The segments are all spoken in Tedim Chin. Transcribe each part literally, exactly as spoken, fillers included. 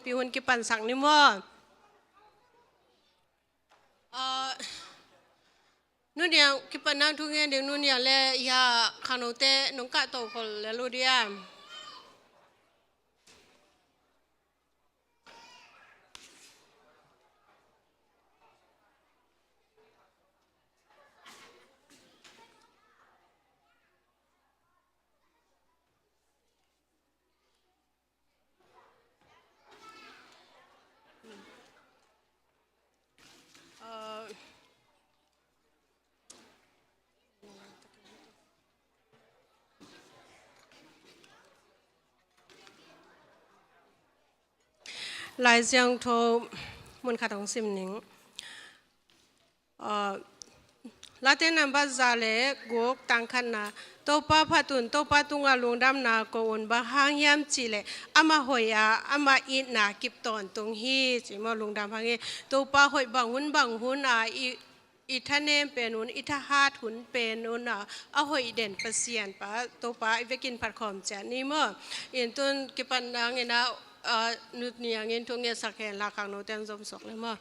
Pi hun kipansak ni maw? Ah, nuniang kipan nang thu ngen ding nuniang le ya khangnote nong kah to khol le lu diam. Lai Siangtho mun khat hong sim ning. Late nambat za le guk tang khatna, Topa phat un, Topa tungah lungdamna ko un, bang hang hiam cih leh amah hoih a, amah itna kip tawntung hi, ci maw, lungdam hang hi. Topa hoih bang hun bang hun a i, i thanem pen un, i thahat hun pen un a, a hoih den Pasian pa Topa i vekin phat khawm ciat ni maw. In tun kipan nangin a, a, nut niangin thu ngetsak hen la, khangnote an zom suak le maw.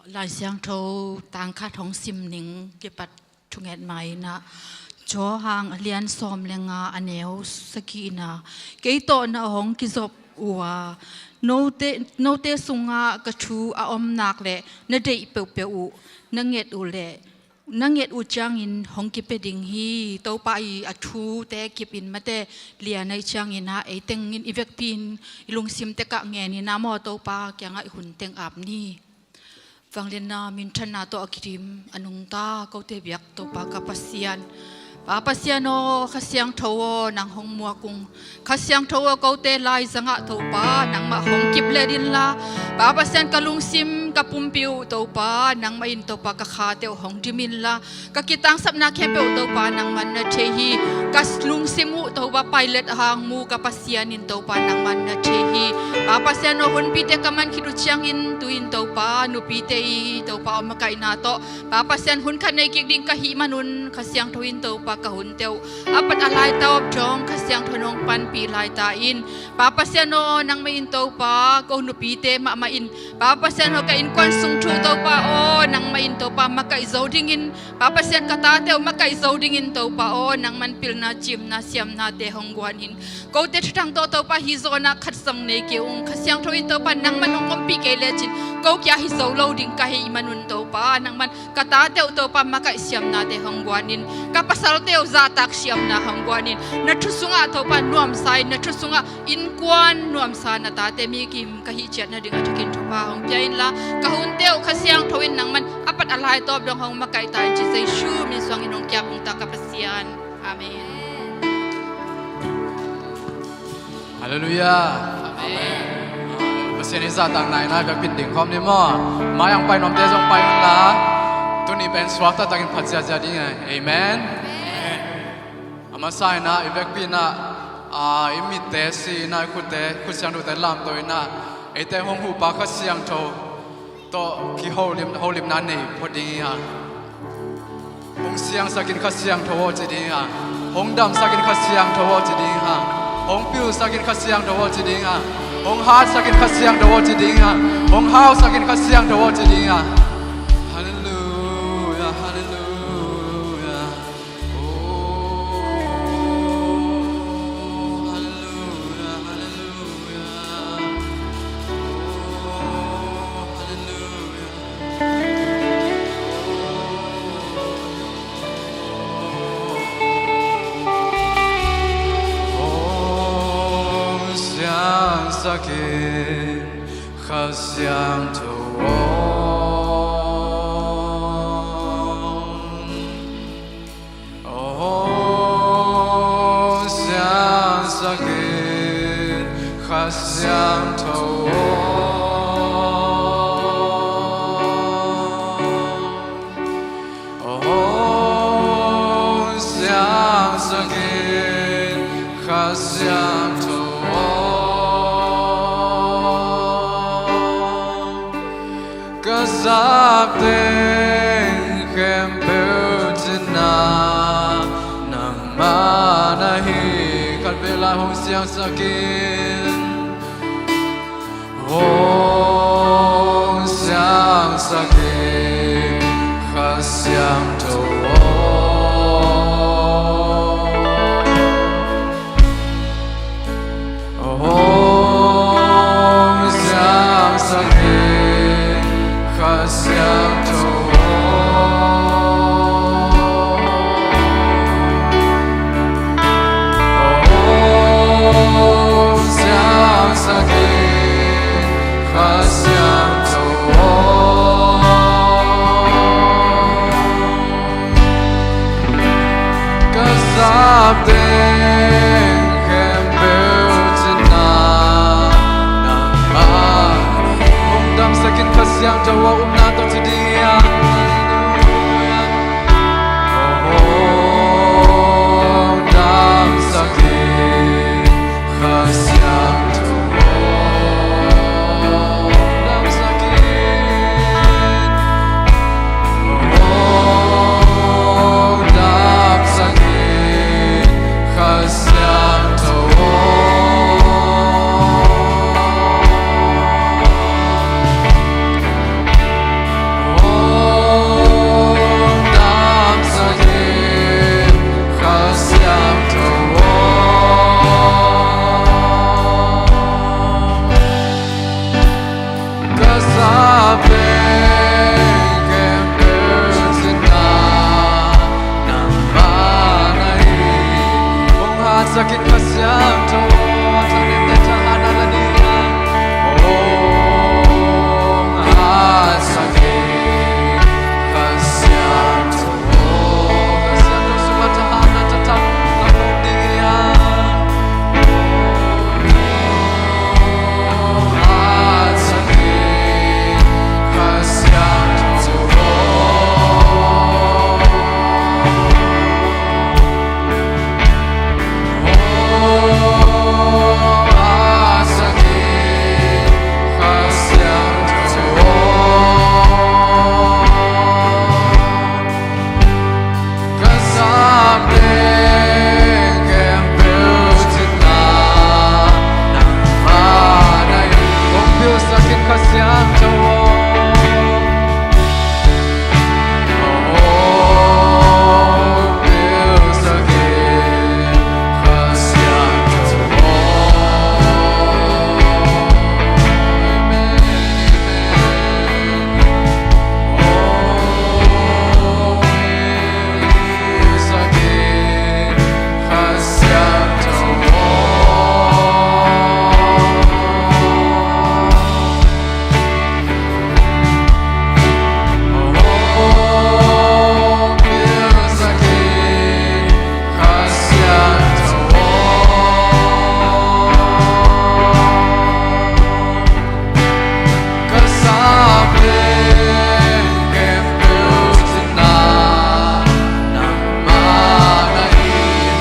Lai Siangtho tang khat hong sim ning, kipat thunget mai na. Johan a lian sawm le nga a neu sagihna, kei tawh na hong kizop uh a, note, note sungah ka thu a om nak le na deih peuhpeuh uh na nget uh le na nget uh ciangin hong kipia ding hi. Topa i a thute kip in mate lian ahi ciangin ah, ei tengin i vekpi in i lungsim tekah ngen in ah maw, Topa kiangah i hun teng ap ni. Vangliatna minthanna tawh a kidim a nungta kote biak Topa ka Pasian. Pa Pasian aw, Kha Siangtho aw, nang hong muak ung. Kha Siangtho aw, kote lai zangah Topa nangmah hong kip let inla, Pa Pasian, ka lungsim ka pumpi uh Topa nangmah in Topa ka khate uh hong dim inla, ka kitangsapna khempeuh Topa nangman na thei hi. Ka lungsim uh Topa pailet a hang mu ka Pasian in Topa nangman na thei hi. Pa Pasian aw, hunpite ka man khit uh ciangin tu-in Topa nupite i Topa aw makaihna tawh, Pa Pasian, hun khat nei kik ding ka hih manun Kha Siangtho in Topa ka hunte uh a pat a lai tawp dong Kha Siangtho nong panpih laita in. Pa Pasian aw, nangmah in Topa ko nupite mahmah in, Pa Pasian aw, ka innkuan sung thu Topa aw nangmah in Topa makaih zo dingin, Pa Pasian, ka tate uh makaih zo dingin Topa aw nangman pilna, cimna, siamnate hong guan in. Kote thuthang tawh Topa hih zawnah khat zong nei kei ung. Kha Siangtho in Topa nangman hong ompih kei lecin ko kia hi zo lo ding ka hih manun Topa nangman ka tate uh Topa makaih siamnate hong guan in, ka pasalte uh zahtak siamna hong guan in, na thu sungah Topa nuamsa in, na thu sungah innkuan nuamsa, na tate mi kim ka hih ciat nading a thukin thupha hong pia inla, ka hunte uh Kha Siangtho in nangman a pat a lai tawp dong hong makaih ta in ci Jesu min suangin hong kiap ung ta ka Pasian. Amen. Halleluiah. Amen. Pasian in zahtakna in a vekpi in dingkhawm ni maw. Mai ang pai nuamte zong pai unla, tuni pen suak taktakin phat ziahziah ding hi. Amen. Amen. A masa in a i vekpi in a, a, i mitte si in a, i khutte, khut siangthote lamto in a, eite hong huhpa Kha Siangtho tawh kiholim, holimna nei phot ding hi hang. Hong siangsakin Kha Siangtho aw ci ding hi hang. Hong damsakin Kha Siangtho aw ci ding hi hang. Hong pilsakin Kha Siangtho aw ci ding hi hang. Hong hatsakin Kha Siangtho aw ci ding hi hang. Hong hausakin Kha Siangtho aw ci ding hi hang. Halleluiah, halleluiah. Hong siangsakin Kha Siangtho aw. Hong siangsakin Kha Siangtho aw. Hong siangsakin Kha Siangtho aw. Ka zak teng khempeuh cina nangmah na hi Hong siangsak in, hong siangsak in, Kha Siangtho aw. Hong siangsak in, Kha Siangtho aw. Hong siangsak in, Kha Siangtho aw. Ka zak teng khempeuh cina nangmah. Hong damsak in, Kha Siangtho aw, upna tawh ci ding hi hang. Hong damsak in, Kha Siangtho aw. Hong damsak in, hong damsak in, Kha Siangtho aw. Hong damsak in, Kha Siangtho aw. Ka zak teng khempeuh cina nangmah na hi. Hong hatsak in, Kha Siangtho aw. Thanemte thahatna la ding hi hang. Hong hatsak in, Kha Siangtho aw. Kha Siangtho sungah thahatna thathak la pom ding hi hang. Hong hatsak in, Kha Siangtho aw.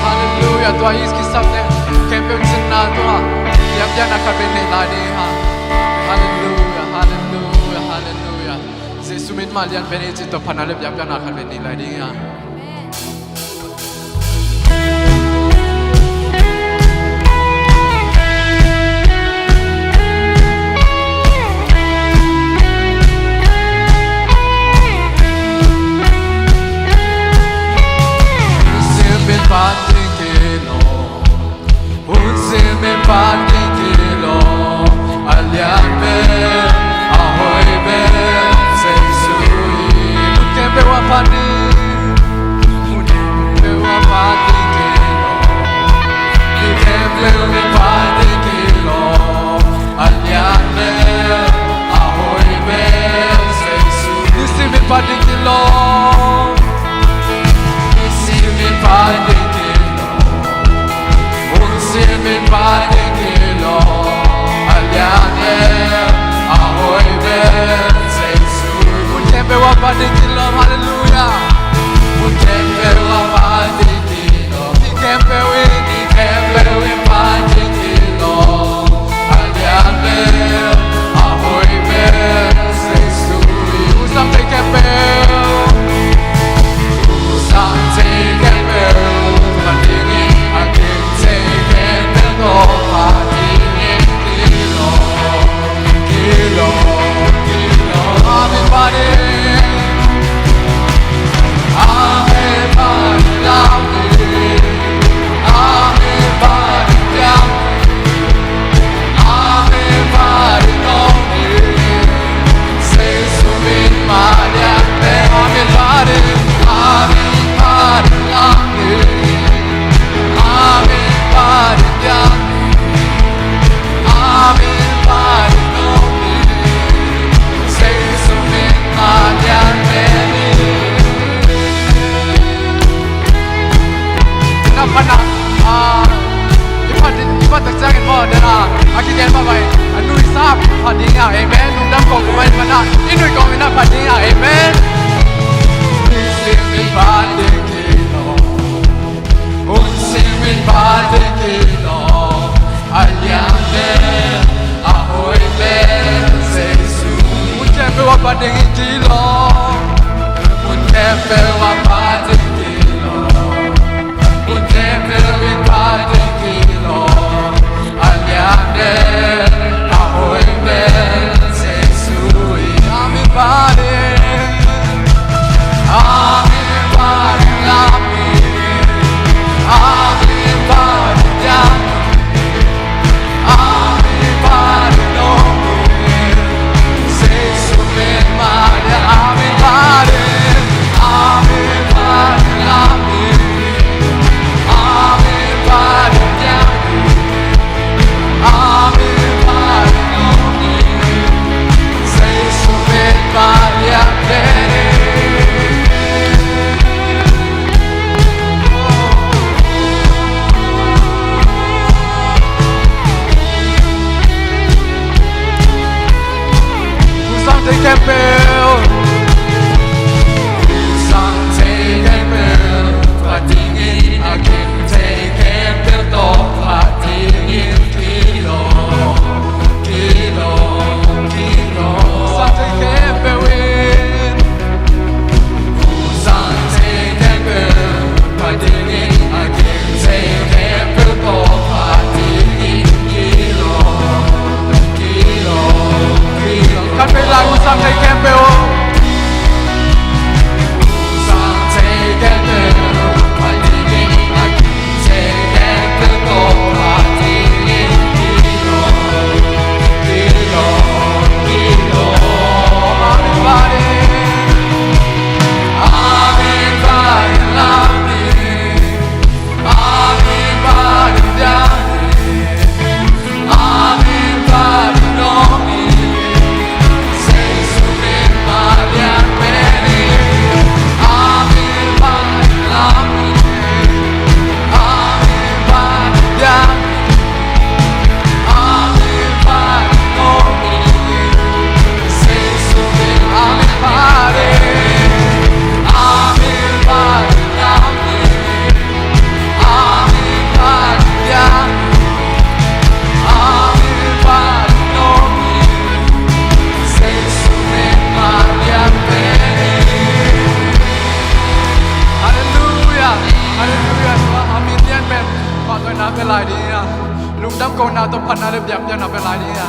Halleluia. Tua i kisapte khempeuh cinna tua biakpiakna khat vei nei lai ding hi hang. Halleluia, halleluia, halleluia. Jesu min mah lian pen hi ci. Topa na le biakpiakna khat vei nei lai ding hi hang. Hun simin phat ding kilawm, a lian pen a hoih pen Jesu hi. Hun khempeuh ah phat ding, hun khempeuh ah phat ding kilawm, ni khempeuh in phat ding kilawm, a lian pen a hoih pen Jesu. Ni simin phat ding kilawm, ni simin phat ding kilawm, hun simin phat ding kilawm, a lian pen a hoih pen Jesu. Hun khempeuh ah phat ding kilawm, halleluia. Hun khempeuh ah phat ding kilawm, ni khempeuh in, ni khempeuh in phat ding kilawm, a lian pen a hoih pen Jesu hi. Hong sang thei khempeuh, hong sang thei khempeuh, a ding in a gim thei khempeuh, Amen. Halleluia. Halleluia. Tua amen lian pen pahtawinak pe lai ding a, lungdam kohna tawh phatna le biakpiakna pe lai ding a.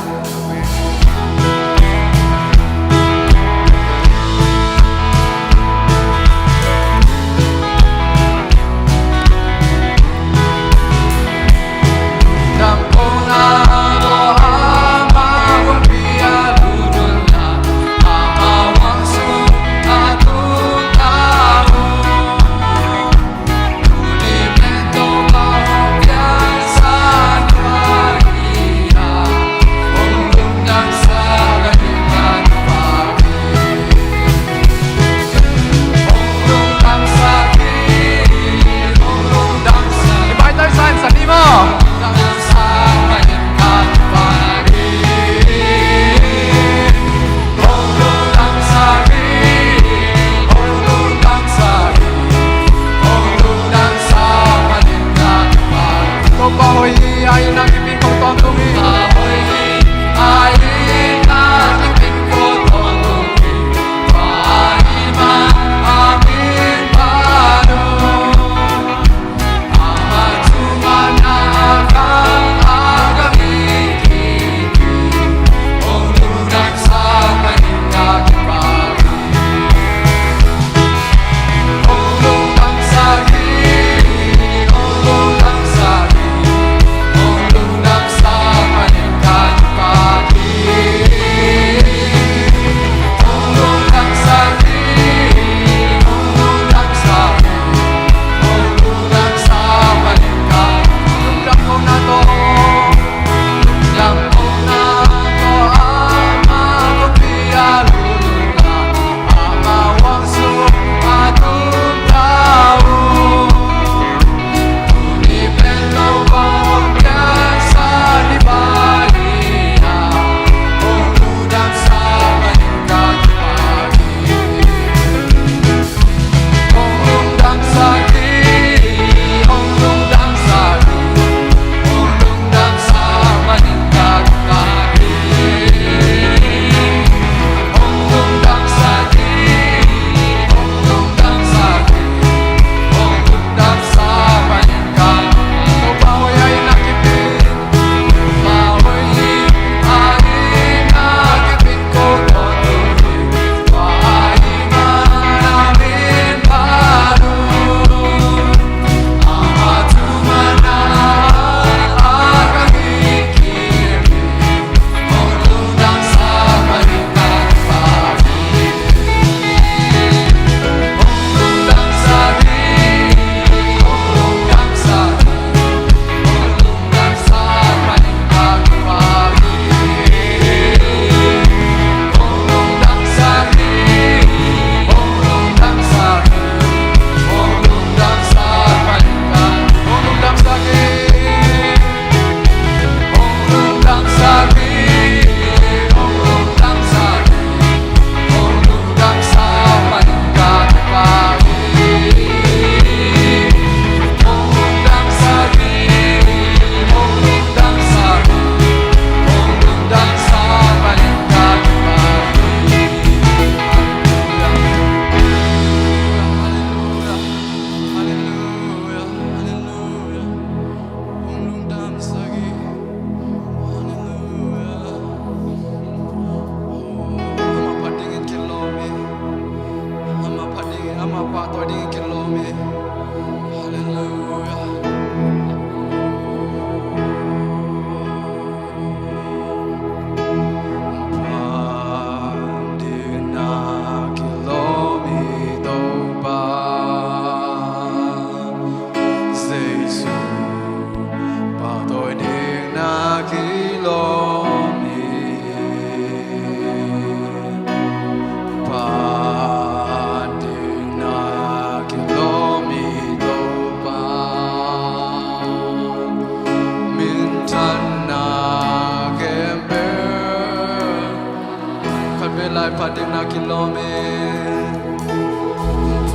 Phat dingin kilawm ing.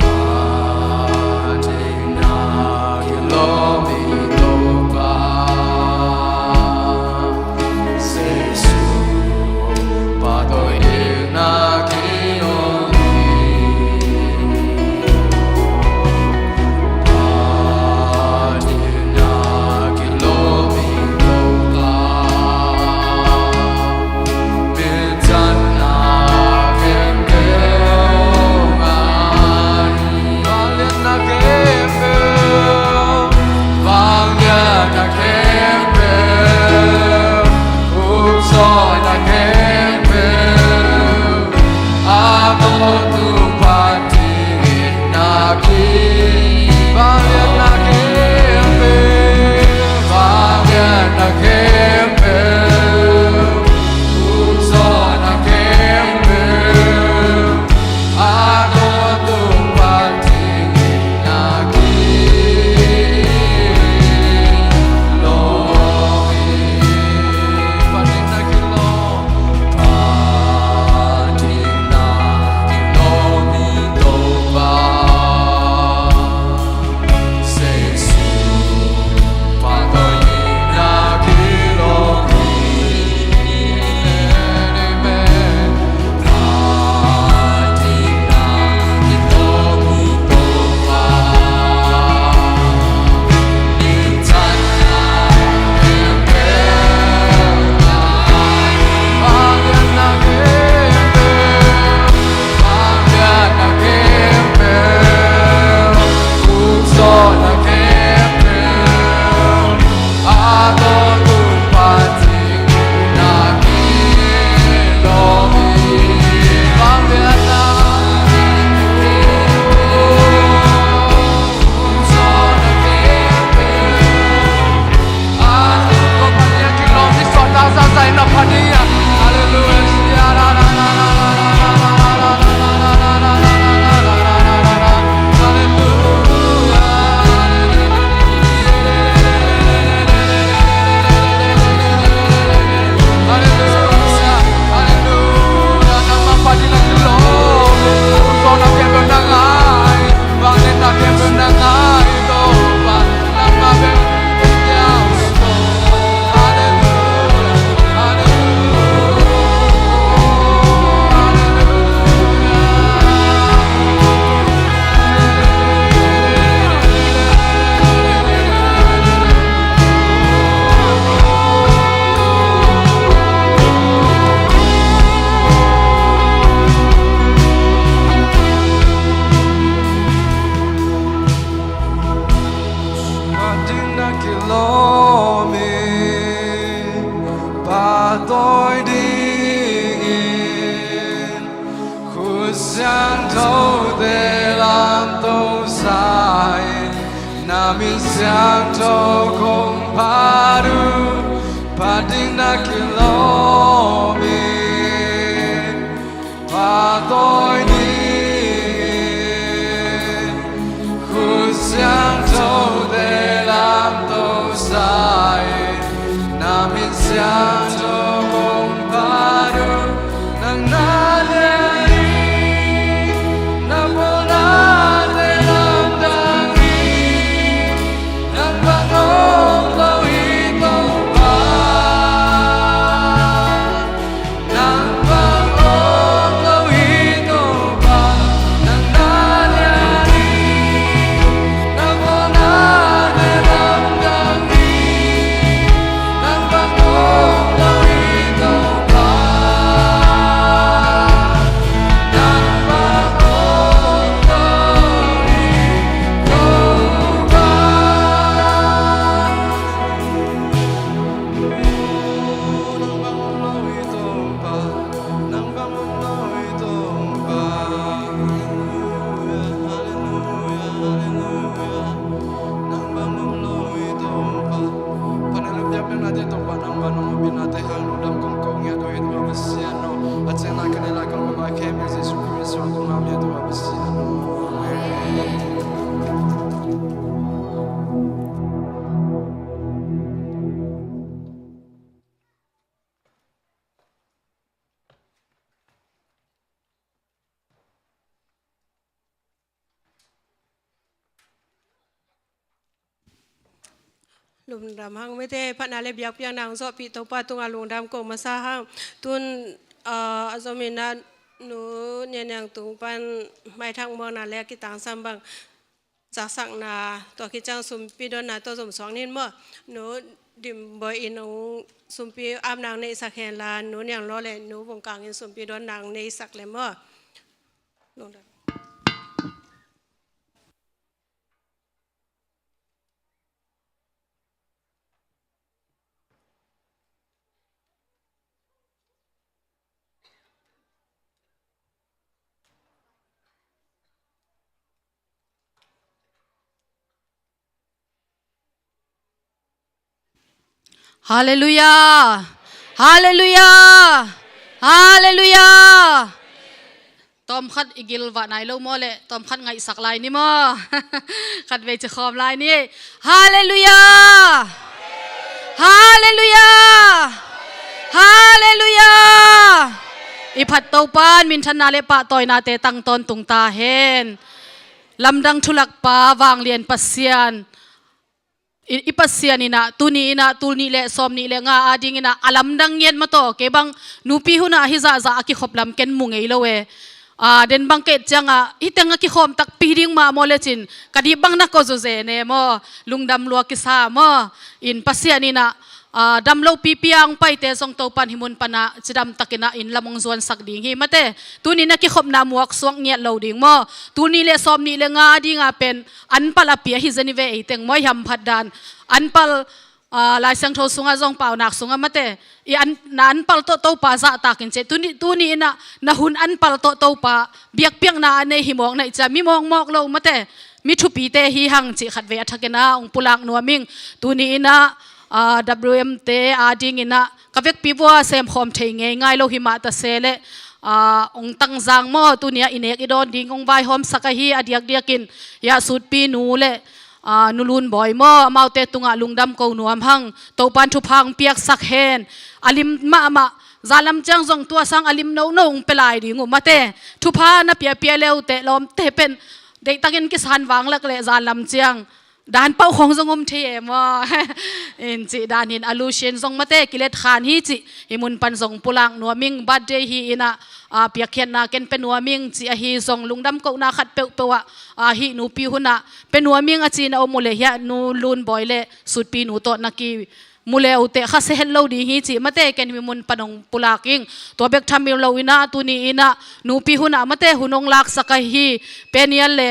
Phat dingin kilawm ing Topa. Jesu, pahtawi dingin kilawm ing. Phat dingin kilawm ing Topa. Phat dingin kilawm ing, pahtawi dingin, khut siangthote lamto sa in, na min siangtho kong phat uh. Phat dingin kilawm ing, pahtawi dingin, khut siangthote lamto sa in, na min siangtho kong phat uh. Nang na lian hi, na pawlnate lamdang hi, nang bang om lo hi Topa. Lungdam hang mite, phatna le biakpiakna hong zawhpih Topa tungah lungdam ko masa hang. Tun, ah, a zomin ah Nu Niang Niang tung pan maithak muakna le a kitangsam bang zaksakna, tua khit ciang sumpi donna tawh zomsuak ning maw. Nu Dim Bawi in hong sumpi apna hong neihsak hen la, Nu Niang Law le Nu Vung Kang in sumpi donna hong neihsak le maw. Lungdam. Halleluiah. Halleluiah. Halleluiah. Tawmkhat i gilvah nai lo maw le, tawmkhat ngaihsak lai ni maw. Khatvei ci khawm lai ni. Halleluiah. Halleluiah. Halleluiah. I phat Topa in minthanna le pahtawinate tang tawntung ta hen. Lamdang thulakpa vanglian Pasian, i, i Pasian in ah, tuni in ah, tul nih le sawm nih le nga ading in ah, a lamdang ngiat mataw, kei bang nupi hun ah hih zahzah a kikhop lam ken mu ngei lo e. Ah, den bang kei ciang ah, hih teng a kikhawm takpi ding mah maw le cin, ka dih bang na ko zuze ne maw, lungdam lua kisa maw, in Pasian in ah, ah, dam lo pipi a hong paite zong Topan hih mun pan ah cidam takin ah in lam hong zuansak ding hi mate. Tuni in a kikhopna muak suak ngiat lo ding maw. Tul nih le sawm nih le nga ding a pen anpal a pia hi zen i ve ei teng maw, i hamphat dan. Anpal, ah, Lai Siangtho sungah zong paunak sungah mate. I an, na anpal tawh Topa zahtak in cih. Tuni, tuni in ah na hun anpal tawh Topa biakpiakna a nei hi mawk na i cia, mi mawkmawk lo mate. Mi thupite hi hang cih khatvei a thakin ah hong pulak nuam ing. Tuni in ah, ah, W M te ading in ah ka vekpi vua semkhawm thei ngeingai lo hi mah ta se le, ah, hong tangzang maw, tuni ah i nek i dawn ding hong vaihawmsak ahi a diakdiakin, hiah Sutpi nu le, ah, Nu Lun Bawi maw, amaute tungah lungdam ko nuam hang. Topan thupha hong piaksak hen. A lim mahmah, zan lam ciang zong tua sang a lim nono hong pia lai ding uh mate. Thupha na piapia le uh teh lawmte pen deihtakin kisan vanglak le zan lam ciang dan pauh khawng zong om thei e maw. In cih dan hin a lusian zong mate kilet khan hi cih hih mun pan zong pulak nuam ing. Birthday hi in ah, ah, piakkhiatna ken pia nuam ing cih ahi zong lungdam kohna khat peuhpeuh ah, ah, hih nupi hun ah pia nuam ing a cihna om uh le hiah Nu Lun Bawi le Sutpi nu tawh na ki mu le uh teh khasia het lo ding hi cih mate ken hih mun pan hong pulak ing. Tua bek tham lo in ah tuni in ah nupi hun ah mate hun hong laksak ahi Peniel le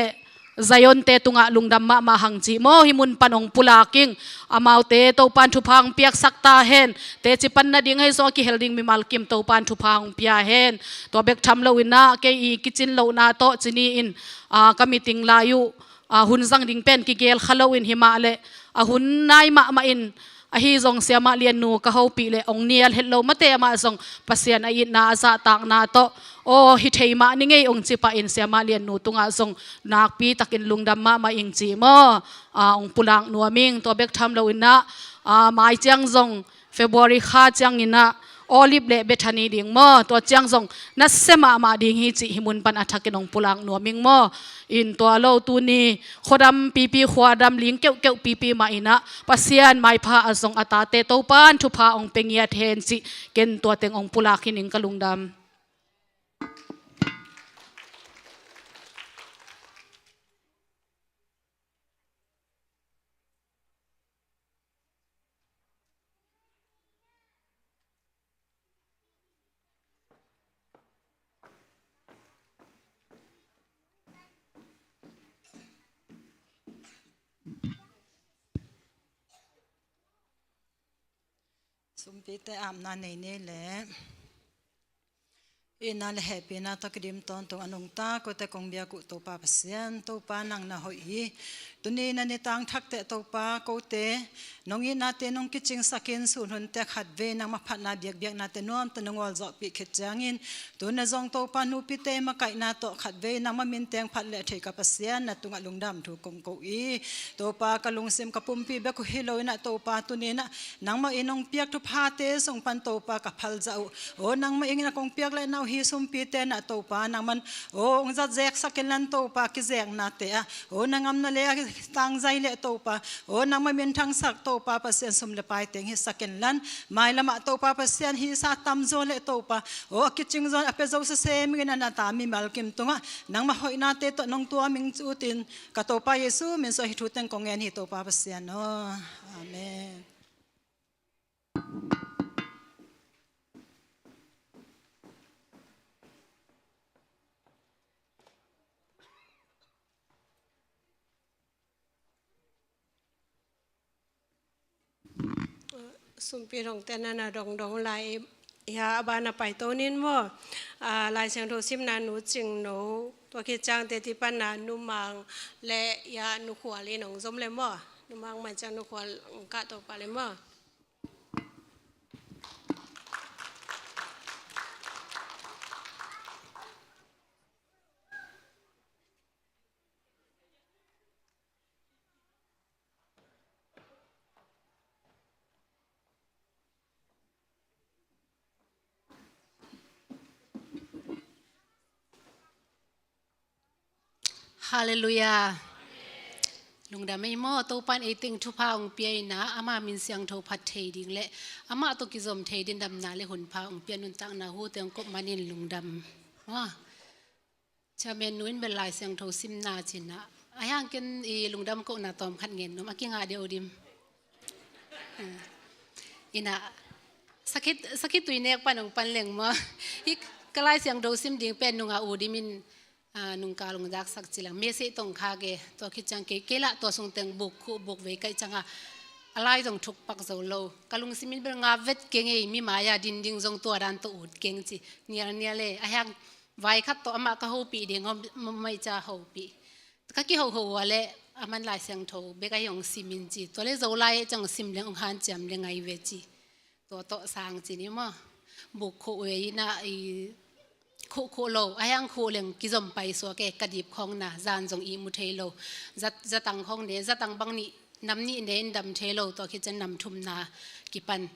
Zion te tungah lungdam mahmah hang cih maw, hih mun pan hong pulak ing. Amaute Topan thupha hong piaksak ta hen. Teci pan nading ahi zong a kihel ding mimal kim Topan thupha hong pia hen. Tua bek tham lo in ah kei i kicin lohna tawh ci ni in, ah, ka meeting lai uh, ah, hun zang ding pen kigel kha lo in hi mah le, a hun nai mahmah in, ahi zong Siamah Lian nu ka hopih le hong nial het lo mate, amah zong Pasian a itna a zahtakna tawh aw hi thei mah ni ngei hong ci pah in Siamah Lian nu tungah zong nakpi takin lungdam mahmah ing cih maw, ah, hong pulak nuam ing. Tua bek tham lo in ah, ah, mai ciang zong February kha ciangin ah Olive le Bethany ding maw, tua ciang zong nasia mahmah ding hi cih hih mun pan a thakin hong pulak nuam ing maw. In tua lo tuni khuadam pipi, khuadam ling keuhkeuh pipi mah in ah Pasian maipha a zong a tate Topan thupha hong pia ngiat hen cih ken tua teng hong pulak hi ning, ka lungdam. Sumpite apna nei ni le. Itna le hehpihna tawh kidim tawntung a nungta kote kong biak uh Topa Pasian, Topa nang na hoih hi. Tuni na nitang thak teh Topa kote nong itnate nong kicingsak in, sun hunte khatvei nangmah phatna biakbiaknate nuamte nong awlzawhpih khit ciangin, tuna zong Topa nupite makaihna tawh khatvei nangmah min teng phat le thei ka Pasian, na tungah lungdam thu kong ko hi. Topa ka lungsim ka pumpi bek uh hi lo in ah Topa tuni in ah nangmah in hong piak thuphate sung pan Topa ka phalzah uh. Aw nangmah in ah kong piak le na uh hi sumpite in ah Topa nangman aw hong zat zeksak in lan Topa kizeknate ah aw na ngamna le a tangzai le Topa, aw nangmah minthangsak Topa Pasian, sum le pai teng hisak inla, mailamah Topa Pasian hisa tamzaw le Topa, aw a kicing zaw a pia zo sese mingin a na ta mimal kim tungah nangmah hoihnate tawh nong tuam ing, cutin ka Topa Jesu min suah hih thu teng kong ngen hi Topa Pasian aw. Amen. Sumpi dongte na na dongdong lai, ia a bana paito nin maw. Ah, Lai Siangtho simna Nu Cing No, tua khit ciang teti pana Nu Mang le ia Nu Khual in hong zom le maw. Nu Mang mai ciang Nu Khual hong kah to pah le maw. Halleluiah. Lungdam ei maw, Topan ei teng thupha hong pia inah, ama min siangtho phat thei ding le amah tawh kizom thei ding damna le hunpha hong pia nuntakna hute hong kop manin lungdam maw. Chairman nu in bel Lai Siangtho simna cinah, a hiang ken i lungdam kohna tawm khat ngen nuam a kingah deuh dim. Inah, sakhi, sakhi tui nek pan hong pan leng maw. Hi ka Lai Siangtho sim ding pen nungah u dimin, ah, nungkal hong zaksak ci leng. Message tong kha ke, tua khit ciang kei, kei lah tua sung teng buk khuh buk vei kaih ciangah a lai zong thuk pak zo lo. Ka lungsim in bel nga vet keng ei, mi mai-a din ding zong tua dan tawh ut keng ci. Nial nial e, a hiang vai khat tawh amah ka hopih ding hom, mai ca hopih. Ka kihoho uh a le, a man Lai Siangtho bek ahi hong sim in ci. Tua le Zolai ciang hong sim leng hong hanciam le ngai ve ci. Tua tawh sang ci ni maw. Buk khuh ve inah i khuh khuh lo. A hiang khuh leng kizom pai suak e, ka dip khawng na, zan zong ihmu thei lo. Zat, zatang khawng ne, zatang bang nih, nam nih ne in dam thei lo, tua khit ciang nam thumna kipan.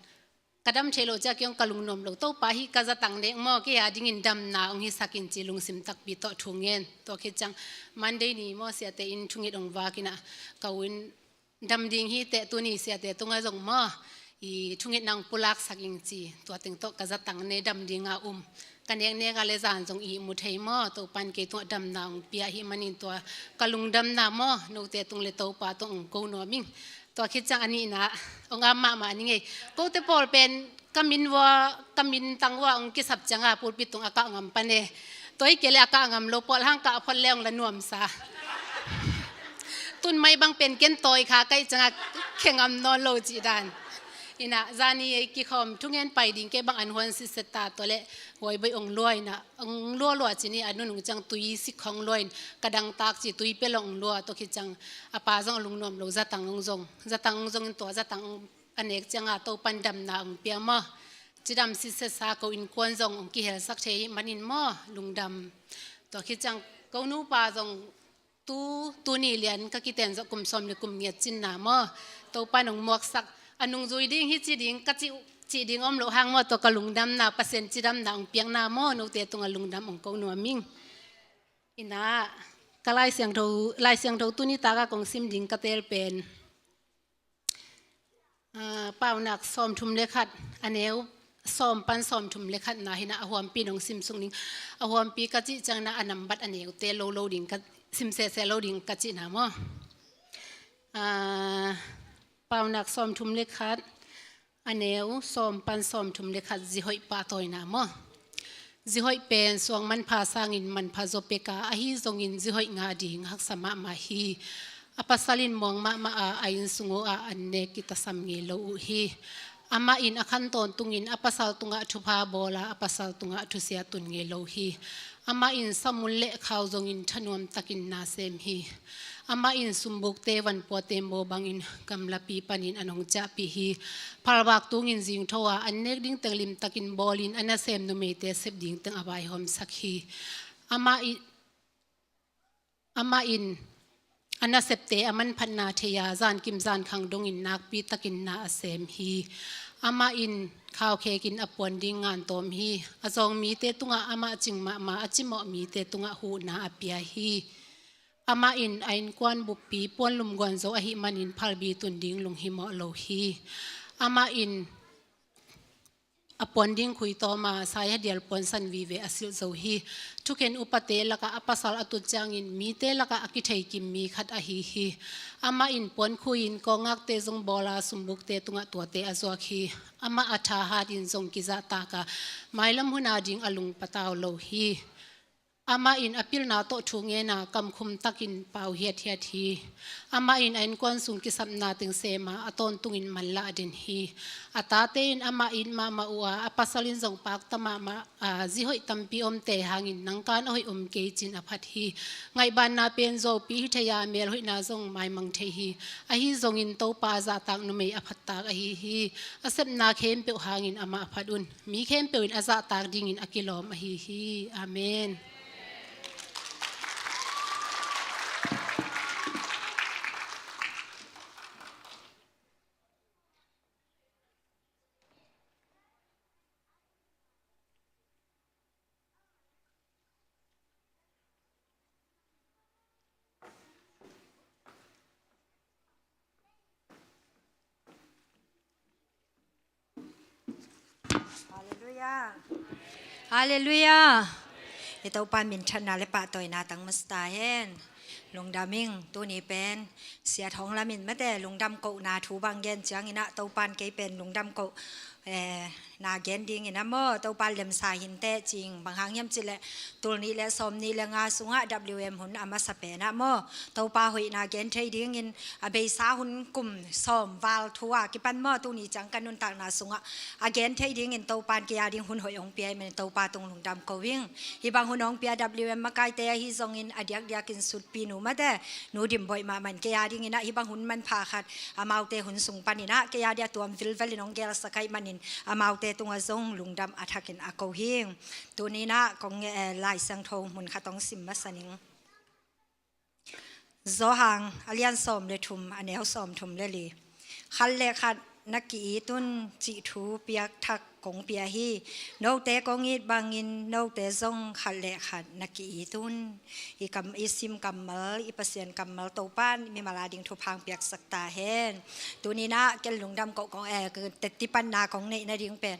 Ka dam thei lo ciah kei hong ka lungnuam lo. Topa hih ka zatang nek maw, kei a dingin damna hong hisak in ci lungsim takpi tawh thu ngen. Tua khit ciang Monday ni maw siate in thunget hong vak inah ka u in dam ding hi teh tuni siate tungah zong maw i thungetna hong pulaksak ing ci. Tua teng tawh ka zatang ne dam dinga um. Ka neknek a le zan zong ihmu thei maw, Topan kei tungah damna hong pia hi manin tua ka lungdamna maw, note tung le Topa tungah hong ko nuam ing. Tua khit ciang a nihna, hong am mahmah ning ei. Kote pawl pen ka min vua, ka min tang vua hong kisap cianga pulpit tung a kah ngam pan e. Tua hi kei le a kah ngam lo, pawl hang kah phot le hong la nuamsa. Tun mai bang pen ken tawi kha kaih cianga khe ngam nawn lo cih dan. Inah zani ei kikhawm thungen pai ding kei bang an huan sitset ta, tua le huai baih hong lua inah hong lua lua ci ni, a nunung ciang tui sik hong lua in ka dangtak ci, tui pel hong lua. Tua khit ciang a pa zong a lungnuam lo, zatang hong zong, zatang hong zong in tua zatang hong a nek cianga Topan damna hong pia maw. Cidam sitsetsa ko innkuan zong hong kihelsak thei hi manin maw, lungdam. Tua khit ciang ko nupa zong tu, tuni lian ka kiten zawh kum sawm le kum ngiat cinna maw, Topan hong muaksak. A nungzui ding hi ci ding ka cih, cih ding om loh hang maw, tua ka lungdamna, Pasian cidamna hong piakna maw, note tungah lungdam hong ko nuam ing. Inah ka Lai Siangtho, Lai Siangtho tuni taka kong sim ding ka tel pen, ah, Paunak sawmthum le khat, a neu sawm pan sawmthum le khatna hinah a huampi nong sim suk ning. A huampi ka cih ciangna a nambat a neute lo lo ding ka, sim sese lo ding ka cihna maw. Ah, Paunak sawmthum le khat, a neu sawm pan sawmthum le khat, zihoih pahtawina maw. Zihoih pen suang manpha sangin manpha zaw peka, ahi zongin zihoih ngah ding haksa mahmah hi. A pasal in muang mahmah a, a inn sung uh ah an nek kitasam ngei lo uh hi. Amah in a khan tawntungin a pasal tungah thupha bawl a, a pasal tungah thusia tun ngei lo hi. Amah in samun le khau zongin thanuam takin na sem hi. Amah in sumbukte vanpuate maw bangin gamlapi panin an hong ciahpih hi. Phalvak tungin zingtho a, an nek ding teng limtakin bawlin a nasem numeite sep ding teng a vaihawmsak hi. Amah i, amah in a nasepte a manphatna thei a, zankim zankhang dongin nakpi takin na a sem hi. Amah in khaukhekin a puan ding ngantawm hi. A zawng mite tungah amah cing mahmah, a cimawh mite tungah huhna a pia hi. Amah in a innkuan buppi puan lumguan zo ahih manin phalbi tun ding lunghimawh lo hi. Amah in a puan ding khui tawma saihadial puansan vive a silh zo hi. Thukhen upate lakah a pasal a tut ciangin mite lakah a kitheikim mi khat ahi hi. Amah in puan khui-in kawngakte zong bawla sumbukte tungah tuate a zuak hi. Amah a thahatin zong kizahtak a, mailam huna ding a lung patau lo hi. Amah in a pilna tawh thu ngena kamkhum takin pau hiathiat hi. Amah in a innkuan sung kisapna teng sema a tawntungin manlah den hi. A tate in amah it mahmah uh a, a pasal in zong pakta mahmah a, zi hoih tampi omte hangin nang kan a hoih om kei cin a phat hi. Ngaihbanna pen zuaupi hi thei a, melhoihna zong maimang thei hi. Ahi zongin Topa a zahtak numei a phattak ahi hi. A sepna khempeuh hangin amah phat un. Mi khempeuh in a zahtak dingin a kilawm ahi hi. Amen. Halleluiah. Halleluiah. I Topa minthanna le pahtawina tang masa ta hen. Lungdam ing. Tuni pen Sia Thawng Lam in mate lungdam kohna thu bang gen ciangin ah Topan kei pen lungdam koh, eh, na gen dingin ah maw, Topa lemsa hinteh cing, bang hang hiam cih leh tul nih le sawm nih le nga sungah W M hun a masa pen ah maw, Topa hoihna gen thei dingin a beisa hun kum sawm val thu a kipan maw, tuni ciang ka nuntakna sungah a gen thei dingin Topan kei a ding hun hoih hong pia ahih manin Topa tung lungdam ko ing. Hih bang hun hong pia W M makaite ahi zongin a diakdiakin sutpi nu mate, Nu Dim Boih mahmah in kei a dingin ah hih bang hun manpha khat amaute hun sung panin ah kei a dia tuam vilvelin hong gelsak ahih manin amaute tungah zong lungdam a thakin a ko hi. Tuni-in ah kong, eh, Lai Siangtho mun khat hong sim masa ning. Johan a lian sawm le thum, a neu sawm thum le li. Khat le khat na ki-it un cih thu piakthak kong pia hi. Note kong it bangin note zong khat le khat na ki-it un. I kam, i sim kammal, i Pasian kammal Topan mimal a ding thupha hong piaksak ta hen. Tuni-in ah ken lungdam koh kong, eh, tettipanna kong neih nading pen,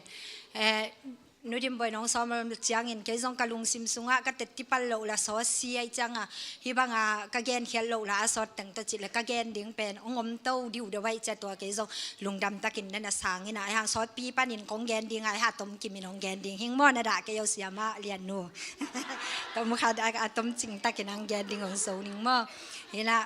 eh, Nu Dim Boih nong sawm ciangin kei zong ka lungsim sungah ka tettipan loh la sawt si ahih cianga, hih banga ka genkhiat loh la a sawt teng tawh cih le ka gen ding pen hong om to diuhdeuh ahih ciang tua kei zong lungdam takin na na sang in ah, ahi hang sawtpi panin kong gen ding ah, ahi hang a tom kimin hong gen ding hing maw, na dah kei o siamah lian nu. Tom khat a, a tom cing takin hong gen ding hong zo ning maw. Hi-in ah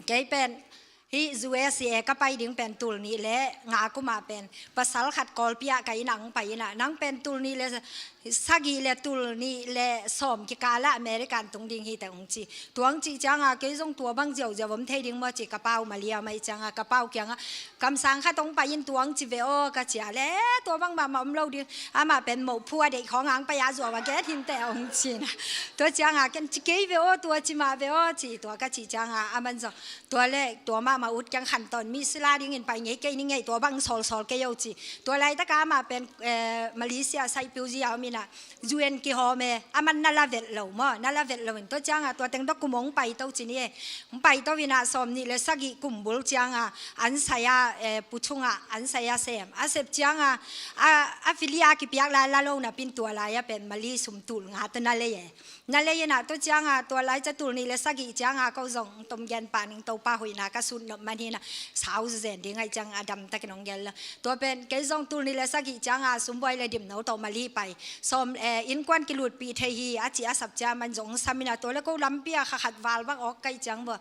kei pen hih U S A ka pai ding pen tul nih le nga kum ah pen pasal khat Kawlpi ah ka inn ah hong pai in ah, nang pen tul nih le sagih le tul nih le sawm kikal ah America tung ding hi teh hong ci. Tua hong cih cianga kei zong tua bang ziauziau om thei ding maw ci ka pau maliam ahih cianga ka pau kiangah kamsang khat hong pai in tua hong ci ve aw ka ci a le, tua bang mahmah om lo ding, amah pen moh phu a deih khawng hong pai a zuau a gen hinteh hong ci in ah. Tua cianga ken ci kei ve aw, tua ci mah ve aw ci, tua ka cih cianga aman zong tua le tua mahmah ut kiang khantawn mi sila dingin pai ngei kei ning ei, tua bang sawlsawl kei o ci. Tua laitaka amah pen, eh, Malaysia saihpiu zi a om in ah, U N kihawm e, aman na la vet lo maw, na la vet lo in tua cianga tua teng tawh kum hong paito ci ni e. Hong paito in ah sawm nih le sagih kum bul cianga an sai a, eh, puchung ah an sai a sem, a sep cianga a, a fili a kipiak lai la lo napin tua lai-ah pen Malay sum tul nga tawh na lei e. Na lei in ah tua cianga tua lai ciang tul nih le sagih cianga ko zong tom gen pah ning, Topa hoihna ka sut nop man hi in ah, sau zen ding ahih ciang a dam takin hong gen lo. Tua pen kei zong tul nih le sagih cianga sumbuai le dimno tawh Malay pai. Sawm, eh, innkuan kilutpih thei hi a ci a sap ciang aman zong sam in ah tua le ko lampi ah kha khat val bang awk ka hih ciang bua.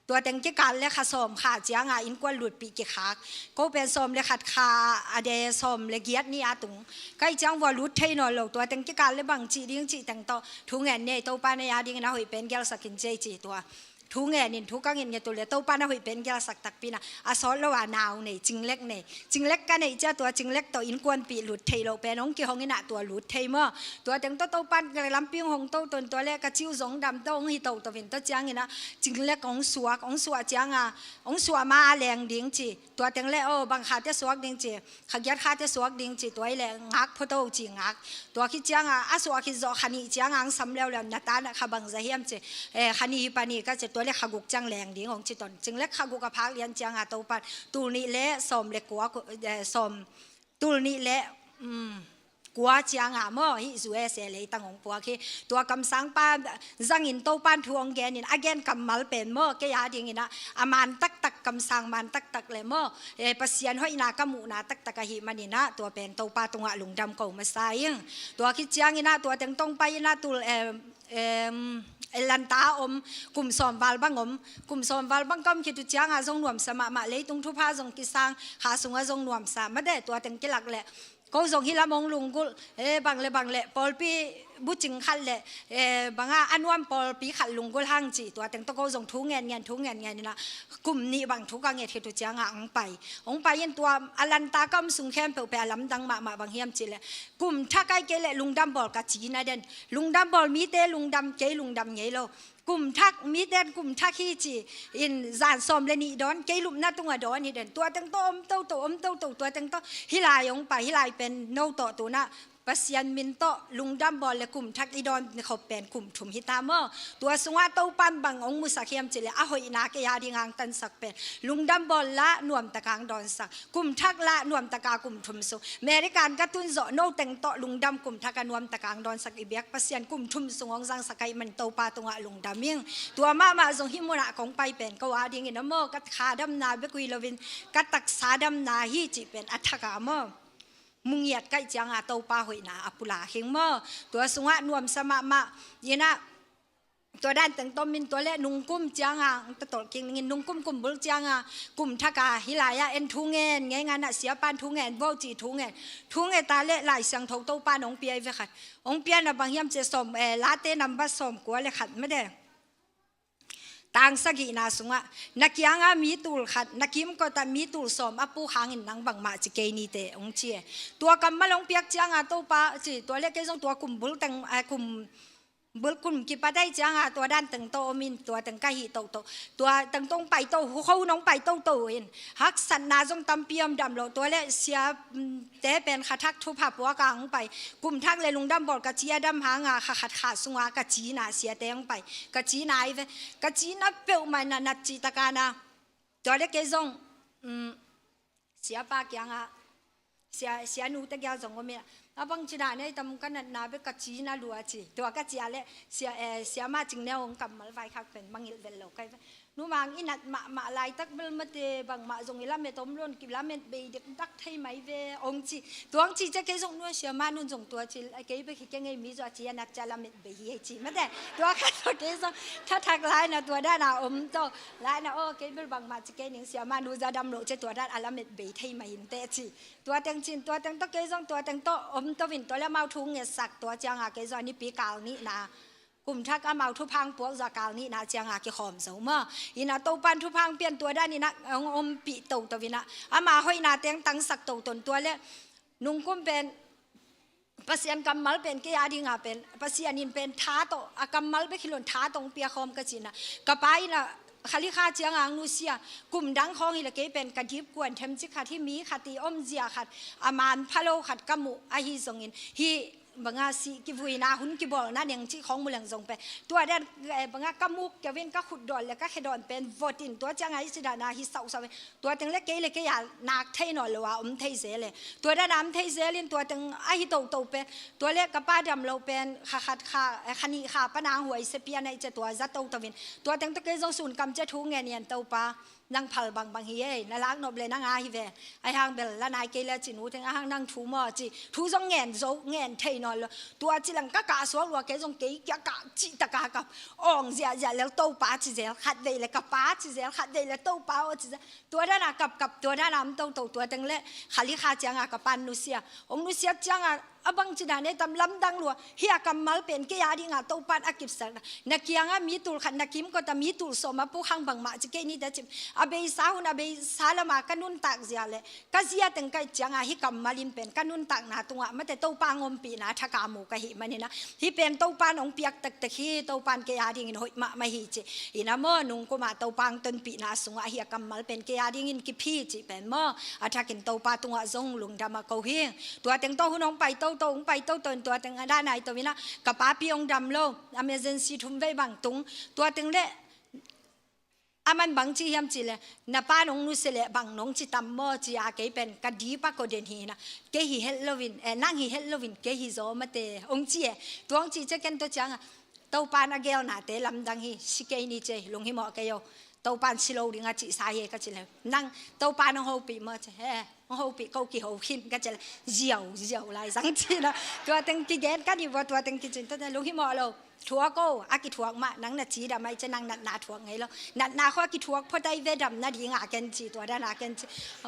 Tua teng kikal le kha sawm kha cianga innkuan lutpih kikhak. Ko pen sawm le khat kha a de sawm le giat ni a tung. Ka hih ciang vua lut thei nawn lo, tua teng kikal le bang cih ding cih teng tawh thu ngen ni ei, Topa na a dingin a hoih pen gelsak in ci ei ci tua. Thu ngen in, thu ka ngen nge tu le Topa na hoih pen gelsak takpi na, a sawt lo a nau nei, cinglek nei. Cinglek ka neih cia tua cinglek tawh innkuanpih lut thei lo pen hong kihong in ah tua lut thei maw. Tua teng tawh Topa in ka lampi hong to ton tua le ka ciu zong dam tawh hong hi to to vin tawh ciangin ah cinglek hong suak, hong suak ciang a, hong suak ma a leng ding ci. Tua teng le aw bang kha te suak ding ci. Kha giat kha te suak ding ci tua i le ngak photo ci ngak. Tua khit ciang a, a suak khit zawh kha nih ciang a ang sam leuleu na ta na kha bang za hiam ci. Eh, kha nih hi pa nih ka ci tua le kha guk ciang leng ding hong ci ton. Cinglek kha guk a phak lian ciang a Topan tul nih le sawm le kua, eh, sawm tul nih le, um, kua ciang a maw hi zu e se leitang hong puak hi. Tua kamsang pa zangin Topan thu hong genin a gen kammal pen maw kei a dingin ah a man taktak kamsang man taktak le maw, eh, Pasian hoihna ka muhna taktak ahih manin ah tua pen Topa tungah lungdam ko masa ing. Tua khit ciangin ah tua teng tong pai in ah tul, em, em, lanta om kum sawm val bang om, kum sawm val bang ka om khit uh ciang a zong nuamsa mahmah leitung thupha zong kisang kha sungah zong nuamsa made tua teng kilak le ko zong hi lam hong lunggulh, eh, bang le bang le pawlpi bucing khat le, eh, bang a a nuam pawlpi khat lunggulh hang ci tua teng tawh ko zong thu ngen ngen thu ngen ngen in ah kum nih bang thu ka nget hi tu ciang a hong pai. Hong pai in tua a lanta ka om sung khempeuh pen a lamdang mahmah bang hiam ci le kum thak ai kei le lungdam bawl ka ci na den. Lungdam bawl mite lungdam kei lungdam ngei lo. Kum thak, mite in kum thak hi ci in zan sawm le nih dawn kei lupna tungah dawn hi den. Tua teng tawh om toto, om toto, tua teng tawh hi lai hong pai, hi lai pen no tawh tu nah Pasian min tawh lungdam bawl le kum thak i dawn khop pen kum thum hi ta maw. Tua sungah Topan bang hong musak hiam ci le a hoihna kei a ding ang tansak pen lungdam bawl lah nuamtak ang dawnsak. Kum thak lah nuamtaka kum thum sung. American ka tun zawh no teng tawh lungdam kum thak a nuamtaka ang dawnsak i biak Pasian kum thum sung hong zangsak ahih man Topa tungah lungdam ing. Tua mahmah zong hih munah kong pai pen ko a dingin a maw ka kha damna bek uh hi loin ka taksa damna hi cih pen a thak a maw. Mu ngiat kaih ciang a Topa hoihna a pulak hing maw. Tua sungah nuamsa mahmah in ah Tua dan teng tawh min tua le nungkum ciang a, ang ta tolh kik ning in nungkum kum bul ciang a, kum thak a, hi lai ah en thu ngen, ngei ngan ah siapan thu ngen, vo ci thu ngen, thu ngen ta le Lai Siangtho Topan hong pia i ve khat. Hong pia na bang hiam ci sawm, eh, Late number sawm kua le khat made. Tang sagihna sungah, na kiang a mi tul khat, na kimkot ah mi tul sawm a puk hangin nang bangmah ci kei ni teh, hong ci e. Tua kammal hong piak ciang a Topa ci, tua le kei zong tua kum bul teng, eh, kum bul kum kipat ai ciang a tua dan teng to om in tua teng ka hih toto. Tua teng tong pai to, hu kho nong pai toto in. Haksatna zong tampi om dam lo. Tua le sia, mm, te pen kha thak thupha puak a hong pai. Kum thak le lungdam bawl ka ci a dam hang a kha khat kha sung a ka cina siate hong pai. Ka cina i ve. Ka cina peuhmah na nat cih taka na. Tua le kei zong, mm, siapa kiangah, sia, sianu te kiang zong om in a, a bang cina nei tam ka natna bek ka cina lua ci. Tua ka cia le, sia, eh, siama cing neu hong kammal vaikhak pen mangilh vel lo kai. Numang i nat mahmah laitak bel mate bangmah zong i lamet om lon ki lamet bei dekdak thei mai ve hong ci. Tua hong ci cia kei zong nua siama nun zong tua ci, kei bek hi kei ngei mi zua ci a nat cia lamet bei hi ei ci mate. Tua ka tua kei zong thathak lai na tua dan a om to. Lai na aw kei bel bangmah ci kei ning siama nu za dam lo cia tua dan a lamet bei thei mai in te ci. Tua teng cin, tua teng tawh kei zong, tua teng tawh om to vin tua le amau thu ngetsak tua ciang a kei zong a nipi kal nihna. Kum thak amau thuphang puak zua kal nihna ciang a kikhawm zo maw. Ina Topan thuphang pian tua dan ina hong ompih toto vin a. Ama hoihna teng tangsak toton tua le nungkum pen Pasian kammal pen kei a dinga pen Pasian in pen tha tawh a kammal bek hi lon tha tawh hong pia khawm ka cina. Ka pa ina khali kha ciang ang nusia kum dang khawng hi le kei pen ka dip kuan them ci khat hi mi khat i om zia khat a man phalo khat ka muh ahi zongin hi banga si kivuina hun kibawlna neng ci khawng mu leng zong pen tua dan, eh, banga ka muk kevin ka khut dawn le ka khe dawn pen vot in tua ciang a i si dana hi sauh sauh tua teng le kei le kei a nak thei naw lo a om thei zel e. Tua dan a om thei zel in tua teng a hi toto pen tua le ka pa dam lo pen kha khat kha, eh, kha nih kha panang huai se pian a i ce tua za toto vin tua teng to kei zong sun kam ce thu ngen ian Topa. Nang phal bangbang hi ei, na lak nop le nang a hi ve. Ahi hang bel la nai kei le ci nu teng, ahi hang nang thu maw ci. Thu zong ngen zo, ngen thei nawn lo. Tua ci lang ka kah suak lua kei zong kei kia kah cih taka kap. Awng ziahziah lel Topa ci zel, khat vei le ka pa ci zel, khat vei le Topa aw ci zel. Tua dana kapkap, tua dana om toto, tua teng le khali kha cianga ka pan nusia. Ong nusiat cianga a bang ci dan e tam lamdang lua. Hih a kammal pen kei a dinga Topan a kipsak na. Na kianga mi tul khat, na kimkot a mi tul sawm a pu khang bangmah ci kei ni ta cim. A beisa hun, a beisa lama ka nuntak zia le ka zia teng ka it cianga hih kammal in pen ka nuntakna tungah mate Topa ngompihna thaka mu ka hih manina. Hih pen Topa nong piak tektek hi, Topan kei a dingin hoih mahmah hi ci. Ina maw, nungkuma Topa ang tonpihna sungah hih a kammal pen kei a dingin kiphi cih pen maw, a thakin Topa tungah zong lungdam a ko hi. Tua teng tawh hun hong pai toto, hong pai toto in tua teng a danai to ina ka papi hong dam lo, emergency thum vei bang tung. Tua teng le a man bang ci hiam ci le, na pa nong nusia le bang nong ci tam maw ci a kei pen ka dip a ko den hi ina. Kei hi het loin, eh, nang hi het loin kei hi zaw mate hong ci e. Tua hong ci ciah ken to cianga Topan a gelnate lamdang hi, si kei ni ci e, lunghimawh kei o. Topan si lo ding a cihsa hi e ka ci le. Nang Topan hong hopih maw ci e. Hong hopih ko kiho khin ka ci le. Ziau, ziau lai zang cina. Tua teng kigen ka ni vua tua teng kicin ta lunghimawh lo. Thuak o, a kithuak mah, nang na ci dam ai ci nang natna thuak ngei lo. Natna khua kithuak phot ai ve dam nadinga ken ci, tua dana ken ci.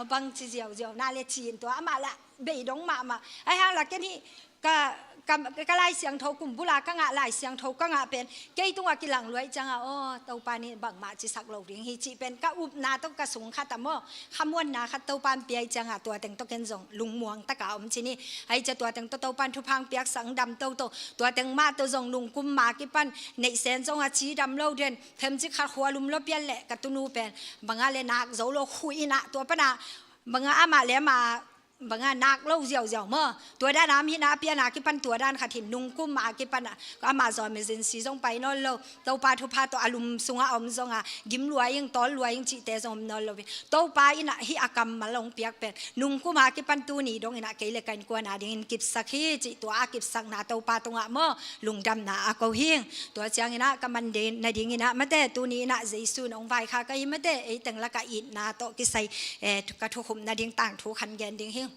Bang ci ziauziau na le ci in tua amah la beidong mahmah. Ahi hang la ken hi ka, ka, ka Lai Siangtho kum bula ka ngah Lai Siangtho ka ngah pen kei tungah kilang luai cianga aw Topa ni bangmah cisak lo ding hi cih pen ka upna tawh ka sung khat a maw, khamuanna khat Topa in piai cianga tua teng tawh ken zong lungmuang taka om ci ni. Ai cia tua teng tawh Topa in thupha hong piaksak dam toto. Tua teng mah tawh zong nungkum ma kipan neihsen zong a ci dam lo den. Themcik khat khua lum lo pian le ka tunu pen banga le nak zo lo khuh ina tua pana banga amah le amah banga nak lo ziauziau maw. Tua dan am hina a piana kipan tua dan khat hin nungkum a kipan a amah zong emergency zong pai nawn lo. Topa thupha tawh a lum sungah a om zonga gim luai ing, tawl luai ing cihte zong om nawn lo. Topa ina hih a kammal hong piak pen nungkum a kipan tuni dong ina kei le ka innkuan a dingin kipsak hi cih tua a kipsakna Topa tungah maw lungdamna a ko hing. Tua ciang ina ka man nading ina mate tuni ina Jesu in hong vaikha ka hi mate ei teng la ka itna tawh kisai, eh, ka thukhupna ding tangthu khan gen ding hing.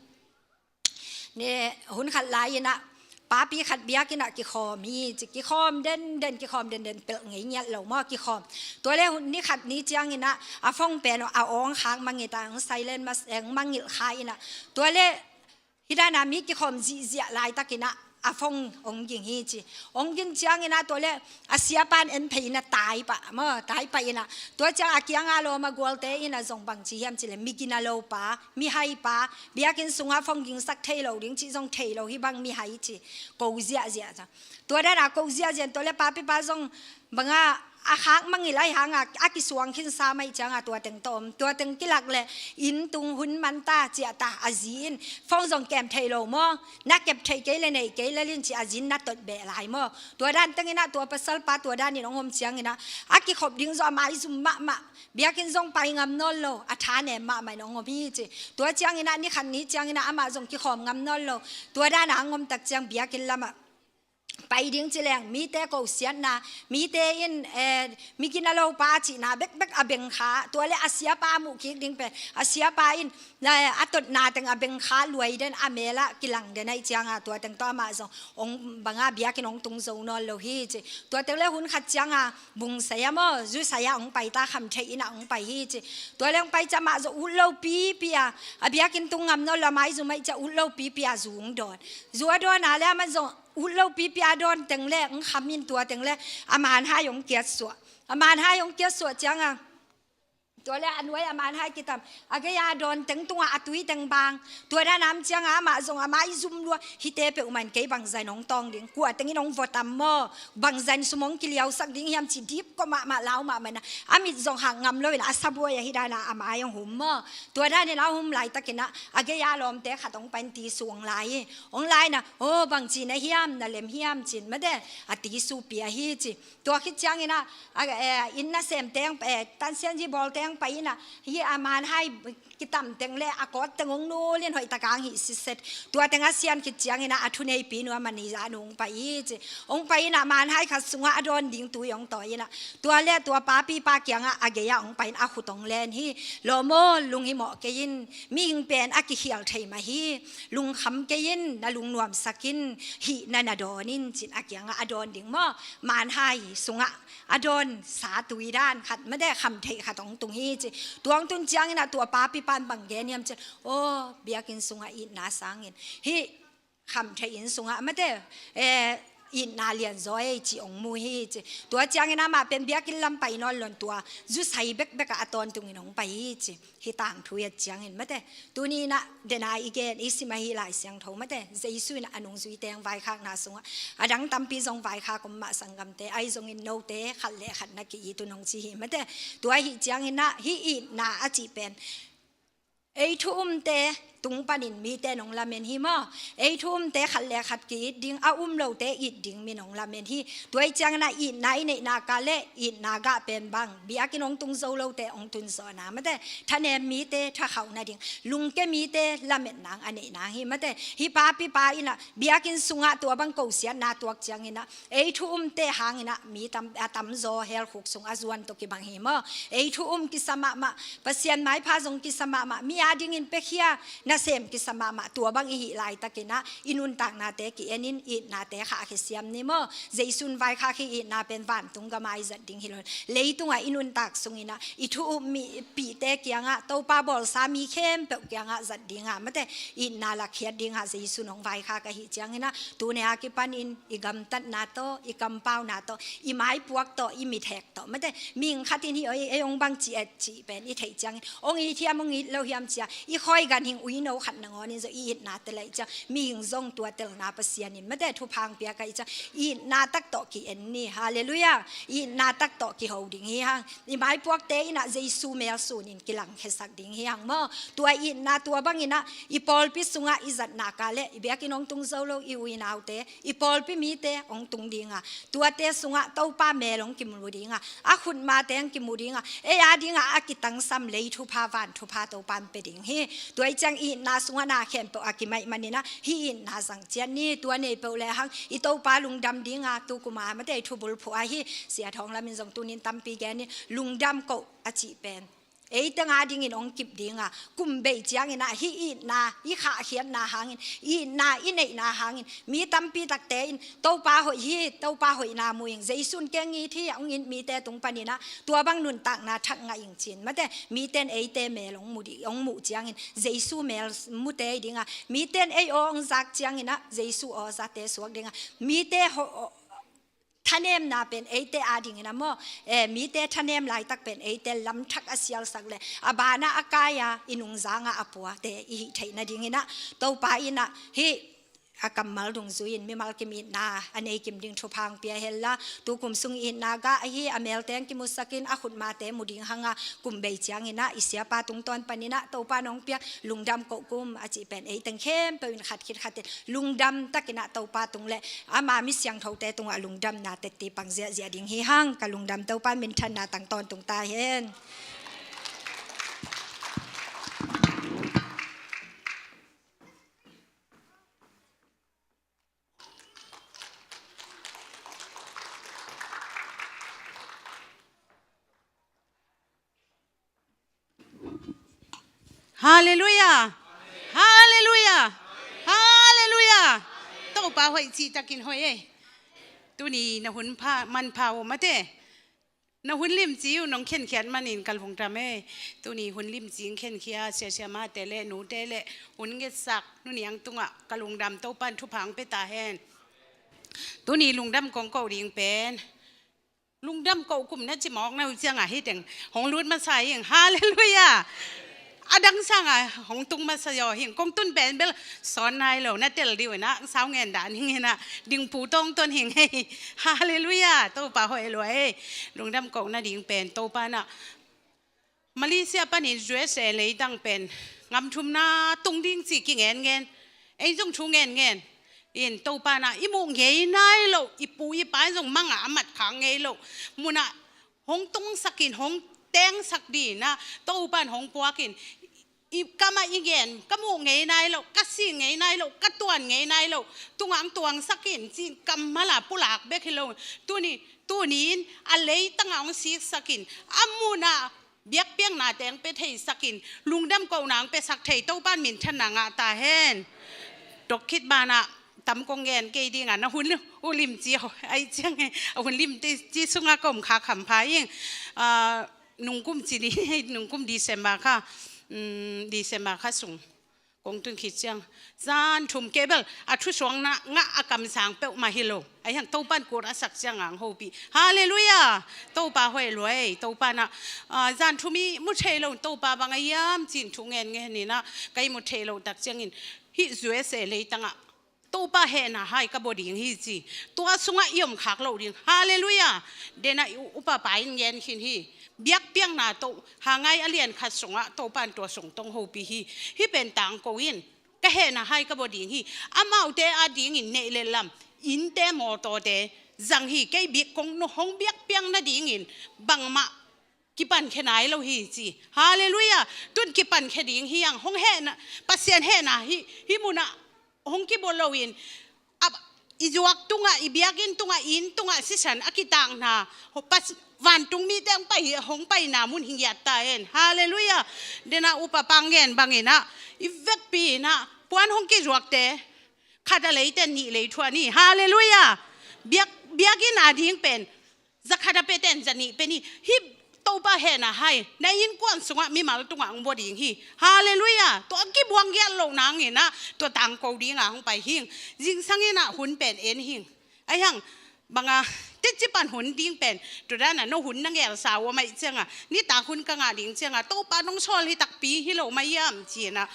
Ni hun khat lai ina papi khat biakinn ah kikhawm hi ci, kikhawm denden, kikhawm denden pelh ngei ngiat lo maw kikhawm. Tua le hun ni khat ni ciang ina a phone pen a awng khak mangit a, ang silent mas, ang mangilh kha ina. Tua le hih dana mi kikhawm zihziah laitak ina a phone ong ging hi ci. Ong ging ciang ina tua le a siapa in en phei ina tai pah maw, tai pah ina. Tua ciang a kianga lawm a gualte ina zong bang ci hiam ci le mi gina lo pa, mi hai pa, biakinn sunga phone gingsak thei lo ding cih zong thei lo hi bang mi hai ci. Ko ziahziah ciang. Tua dana ko ziahziah tua le papi pa zong banga a khak mangilh ahi hanga a kisuang khinsa mai cianga tua teng tawh om. Tua teng kilak le inn tung hun man ta ciah ta a zi in phone zong kem thei lo maw? Na kep thei kei le nei kei le lin ci a zi in na tot beh lai maw? Tua dan teng ina tua pasal pa tua dan in ong om ciang ina a kikhop ding zaw a maizum mahmah. Biakinn zong pai ngam nawn lo, a tha nem mahmah in ong om hi ci. Tua ciang ina ni khat ni ciang ina amah zong kikhawm ngam nawn lo. Tua dana ang om tak ciang biakinn lamah pai ding ci leng mite ko siatna, mite in, eh, mi gina lo pa cihna bekbek a beng kha. Tua le a siapa a muh kik ding pen a siapa in, eh, a totna teng a beng kha luai den a mel ah kilang den ahi cianga tua teng tawh amah zong ong banga biakinn ong tung zo nawn lo hi ci. Tua teng le hun khat cianga bung sai a maw, zu sai a ong pai ta, kham theih ina ong pai hi ci. Tua le ong pai ciang amah zong ut lo pipi a, a biakinn tung ngam nawn lo a maizum ahi ciang ut lo pipi a zu ong dawn. Zu a dawn a le amah zong ut lo pipi a dawn teng le, ng kham in tua teng le, a manhai ong kiat suah. A manhai ong kiat suah cianga, tua le a nuai a manhai kitam. A gei a dawn teng tungah a tui teng bang. Tua dan am cianga amah zong a maizum lua. Hihte peuhmah in kei bangzah in ong tawng ding. Kua teng in ong vua tam maw. Bangzah in sum ong kiliausak ding hiam ci dip ko mahmah lau mahmah ina. A mit zong hak ngam lo ina a sabuai ahi dana a mai ong hum maw. Tua dan ina a hum laitak ina a gei a lawmte khat ong pai in ti suang lai. Ong lai ina, oh, bang ci na hiam, na lem hiam cin mate, a ti supi ahi ci. Tua khit ciang ina, a, eh, inn nasem teng, eh, tansian zi bawl teng pai ina, hi a manhai kitam teng le a kawt teng hong nul in hoih taka hong hih sitset. Tua teng a sian khit ciangin ah a thuneipi nu a manager nu hong pai hi ci. Hong pai in ah manhai khat sungah a dawn ding tui hong tawi in ah, tua le tua papipa kiangah a gei-ah hong pai in a khut hong len hi. Lawm aw, lunghimawh kei in, mihing pen a kikhial thei mah hi. Lungkham kei in, na lungnuamsak in, hihna na dawn in ci in a kiangah a dawn ding maw, manhai sungah a dawnsa tui dan khat mate, khamtheih khat hong tung hi ci. Tua hong tun ciangin ah tua papipa in bang gen hiam ci, aw, biakinn sungah itna sangin hih khamtheih inn sungah mate, eh, itna lianzaw ei ci hong mu hi ci. Tua ciangin amah pen biakinn lam pai nawn lo in tua zusai bekbek ah a tawntungin hong pai hi ci. Hih tangthu i et ciangin mate, tuni in ah dena i gen i sim ahi Lai Siangtho mate, Jesu in ah a nungzuite hong vaikhakna sungah a dang tampi zong vaikhak om mah sanggamte, ahi zongin note khat le khat na ki-it un hong ci hi mate. Tua ahih ciangin ah hih itna a cih pen ei thu umte tung panin mite in hong lamen hi maw. Ei thu umte khat le khat ki-it ding, a um lote it ding min hong lamen hi. Tua ahih ciangin ah itna i neih nak leh itna gah pen bang, biakinn hong tung zo lote hong tun zawhna mate, thanem mite thakhauh nading, lungke mite lametna a neih nang hi mate. Hih papipa in ah biakinn sungah tua bang kosiatna tuak ciangin ah ei thu umte hangin ah mi tam, a tamzaw hell khuk sung a zuan tawh kibang hi maw. Ei thu um kisa mahmah, Pasian maipha zong kisa mahmah, mi adingin piakhia nasem kisa mahmah, tua bang i hih laitakin ah i nuntaknate ki-en in itnate khahkhia siam ni maw. Jesu in vaikhak hih itna pen vantung gam ah i zat ding hi lo in, leitungah i nuntak sungin ah i thu um mipihte kiangah, Topa bawlsa mi khempeuh kiangah zat ding a mate, itna lakkhiat ding a Jesu in hong vaikhak ahih ciangin ah tuni a kipanin i gamtatna tawh, i kampauna tawh, i maipuak tawh, i mithek tawh mate, mihing khat in hih ei, ei hong bang ci et cih pen i theih ciangin hong it hiam hong it lo hiam ci a i khawi ganhing uino khat nangawn in zong i itna tel ahih ciang, mihing zong tua telna Pasian in mate thupha hong piak ahih ciang itna tak tawh ki-en ni. Halleluiah. Itna tak tawh kiho ding hi hang. I maipuakte in ah Jesu mel sunin kilangkhiasak ding hi hang maw. Tua itna tua bangin ah i pawlpi sungah i zat nak leh, i biakinn hong tung zo lo i u i naute, i pawlpi mite hong tung ding a, tuate sungah Topa mel hong kimu ding a, a khutmate hong kimu ding a, ei adingah a kitangsam lei thupha van thupha Topa in pia ding hi. Tua ahih ciang itna sungah na khempeuh a kimaih manin ah hih itna zang ciat ni. Tua nei peuh lehang i Topa lungdam ding a, tu kum a mate i thubulphuh ahi, Sia Thawng Lam in zong tunin tampi gen in, lungdam koh a cih pen ei teng adingin hong kip ding a, kum bei ciangin ah hih itna i khahkhiatna hangin, itna i neihna hangin mi tampi takte in Topa hoih hi, Topa hoihna mu ing, Jesu in kei hong it hi, hong it mite tung panin ah tua bang nuntakna thak ngah ing ci-in mate, mite in eite mel hong mu ding, hong muh ciangin Jesu mel mute hi ding a, mite in ei aw hong zak ciangin ah Jesu aw zate suak ding a, mite ho-, thanemna pen eite adingin ah maw, eh, mite thanem laitak pen eite lam thak a sialsak leh a banah a kai a, i nungzangah a puate i hih theih nadingin ah Topa in ah hih a kammal dungzui in mimal kim itna a nei kim ding thupha hong pia hen la, tu kum sung itna gah ahi a melte hong kimusak in a khutmate mu ding hang a, kum bei ciangin ah i siapa tungtawn panin ah Topa in hong piak lungdam koh kum a cih pen ei teng khempeuh in khat khit khat in lungdam takin ah Topa tung leh ama mi siangthote tungah lungdamna tetti pang ziahziah ding hi hang. Ka lungdam Topa in minthanna tang tawntung ta hen. Halleluiah. Halleluiah. Halleluiah. Topa hoih cihtakin hoih ei. Tuni na hun pha, manpha uh mate. Na hun limci uh nong khenkhiat manin ka lungdam ei. Tuni hun limci hong khenkhia siasiamate le nute le hun ngetsak Nu Niang tungah ka lungdam, Topa in thupha hong pia ta hen. Tuni lungdam kong koh ding pen, lungdam koh kum na ci mawk na uh ciangah hih teng hong lut masa ing. Halleluiah. A dang sangah hong tung masa zaw hing, kong tun pen bel sawn nai lo, na tel dih uh inah, sau ngen dan hing inah, dingpu tawngton hing hei. Halleluiah. Topa hoih lua ei. Lungdam koh nading pen Topa inah Malaysia panin U S A leitang pen gam thumna tung ding ci kingenngen, ei zong thu ngenngen in, Topa inah i muh ngei nai loh, i pu i pa in zong mangah a matkhak ngei loh munah hong tungsak in, hong tengsak dih inah Topa in hong puak in, I kamah i gen, ka muh ngei nai lo, ka sin ngei nai lo, ka tuan ngei nai lo, tungah ang tuangsak in, ci-in kammal a pulak bek hi lo. Tuni, tuni-in a leitangah hong siksak in, a munah biakpiakna teng pia theisak in, lungdam kohna hong piasak thei Topa'n minthanna ngah ta hen. Tok khit banah tam kong gen kei ding a, na hun uh limci ho, ahih ciangin a hun limci sungah ka om khak hampha ing. Ah, nungkum ci ni, nungkum December kha, um, December kha sung kong tun khit ciang, zan thum kei bel a thusuang na ngah a kamsang peuhmah hi lo. Ahih hang Topa'n kut a sak ciang ang hopih. Halleluiah! Topa hoih lua ei, Topa na, ah, zan thum i mu thei lo, Topa bang a hiam ci-in thu ngen ngen in ah, ka i mu thei loh tak ciangin, hih U S A leitangah Topa hehna hai ka bawl ding hi ci. Tua sungah i om khak loh ding. Halleluiah! Denah i u-, upapa in ngen khin hi. Biakpiakna tawh, Haggai a lian khat sungah Topa'n tua sung tawh hong hopih hi. Hih pen tangko in, ka hehna hai ka bawl ding hi. Amaute adingin neih le lam, innte, mawtawte zang hi. Kei bik kong no hong biakpiak nadingin bangmah kipankhia nai lo hi ci. Halleluiah! Tun kipankhia ding hi hang, hong hehna, Pasian hehna hi, hih munah hong kibawl loin, a, i zuak tungah, i biakinn tungah, inn tungah sisan a kitakna, ho-, pas-, vantung mite hong pai, hong paina mun hi ngiat ta hen. Halleluiah! Denah upapa ngen bangin ah, i vekpi in ah, puan hong kizuakte, khat a leite nih lei thuah ni. Halleluiah! Biak, biakinn ading pen, za khat a pia ten za nih pia ni. Hih Topa hehna hai na innkuan sungah mimal tungah hong bawl ding hi. Halleluiah! Tua kibuang giat loh nangin ah, tua tangko dingah hong pai hing. Zingsang in ah hun pen en hing. Ahih hang, bang a, teci pan hun ding pen, tua dan a no hun na ngelsa uh a, amah ciangah, nitak hun ka ngah ding ciangah, Topa nong sawl hi takpi hi lo mah hiam ci-in ah,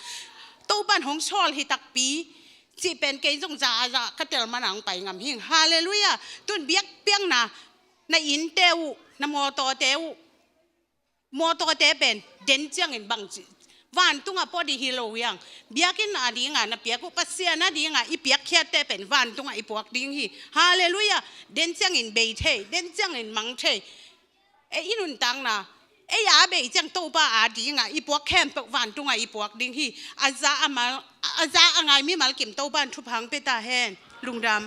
Topa hong sawl hi takpi, cih pen kei zong za a za ka tel man a hong pai ngam hing. Halleluiah! Tun biakpiakna, na innte uh, na mawtawte uh, mawtawte pen den ciangin bang ci, vantungah pawt i hi lo hiang. Biakinn adingah na piak uh, Pasian adingah i piakkhiatte pen vantungah i puak ding hi. Halleluiah! Den ciangin bei thei, den ciangin mang thei. Ei i nuntakna, ei a bei ciang Topa adingah i puak khempeuh vantungah i puak ding hi. A za a mal, a za a ngai mimal kim Topa'n thupha hong pia ta hen. Lungdam.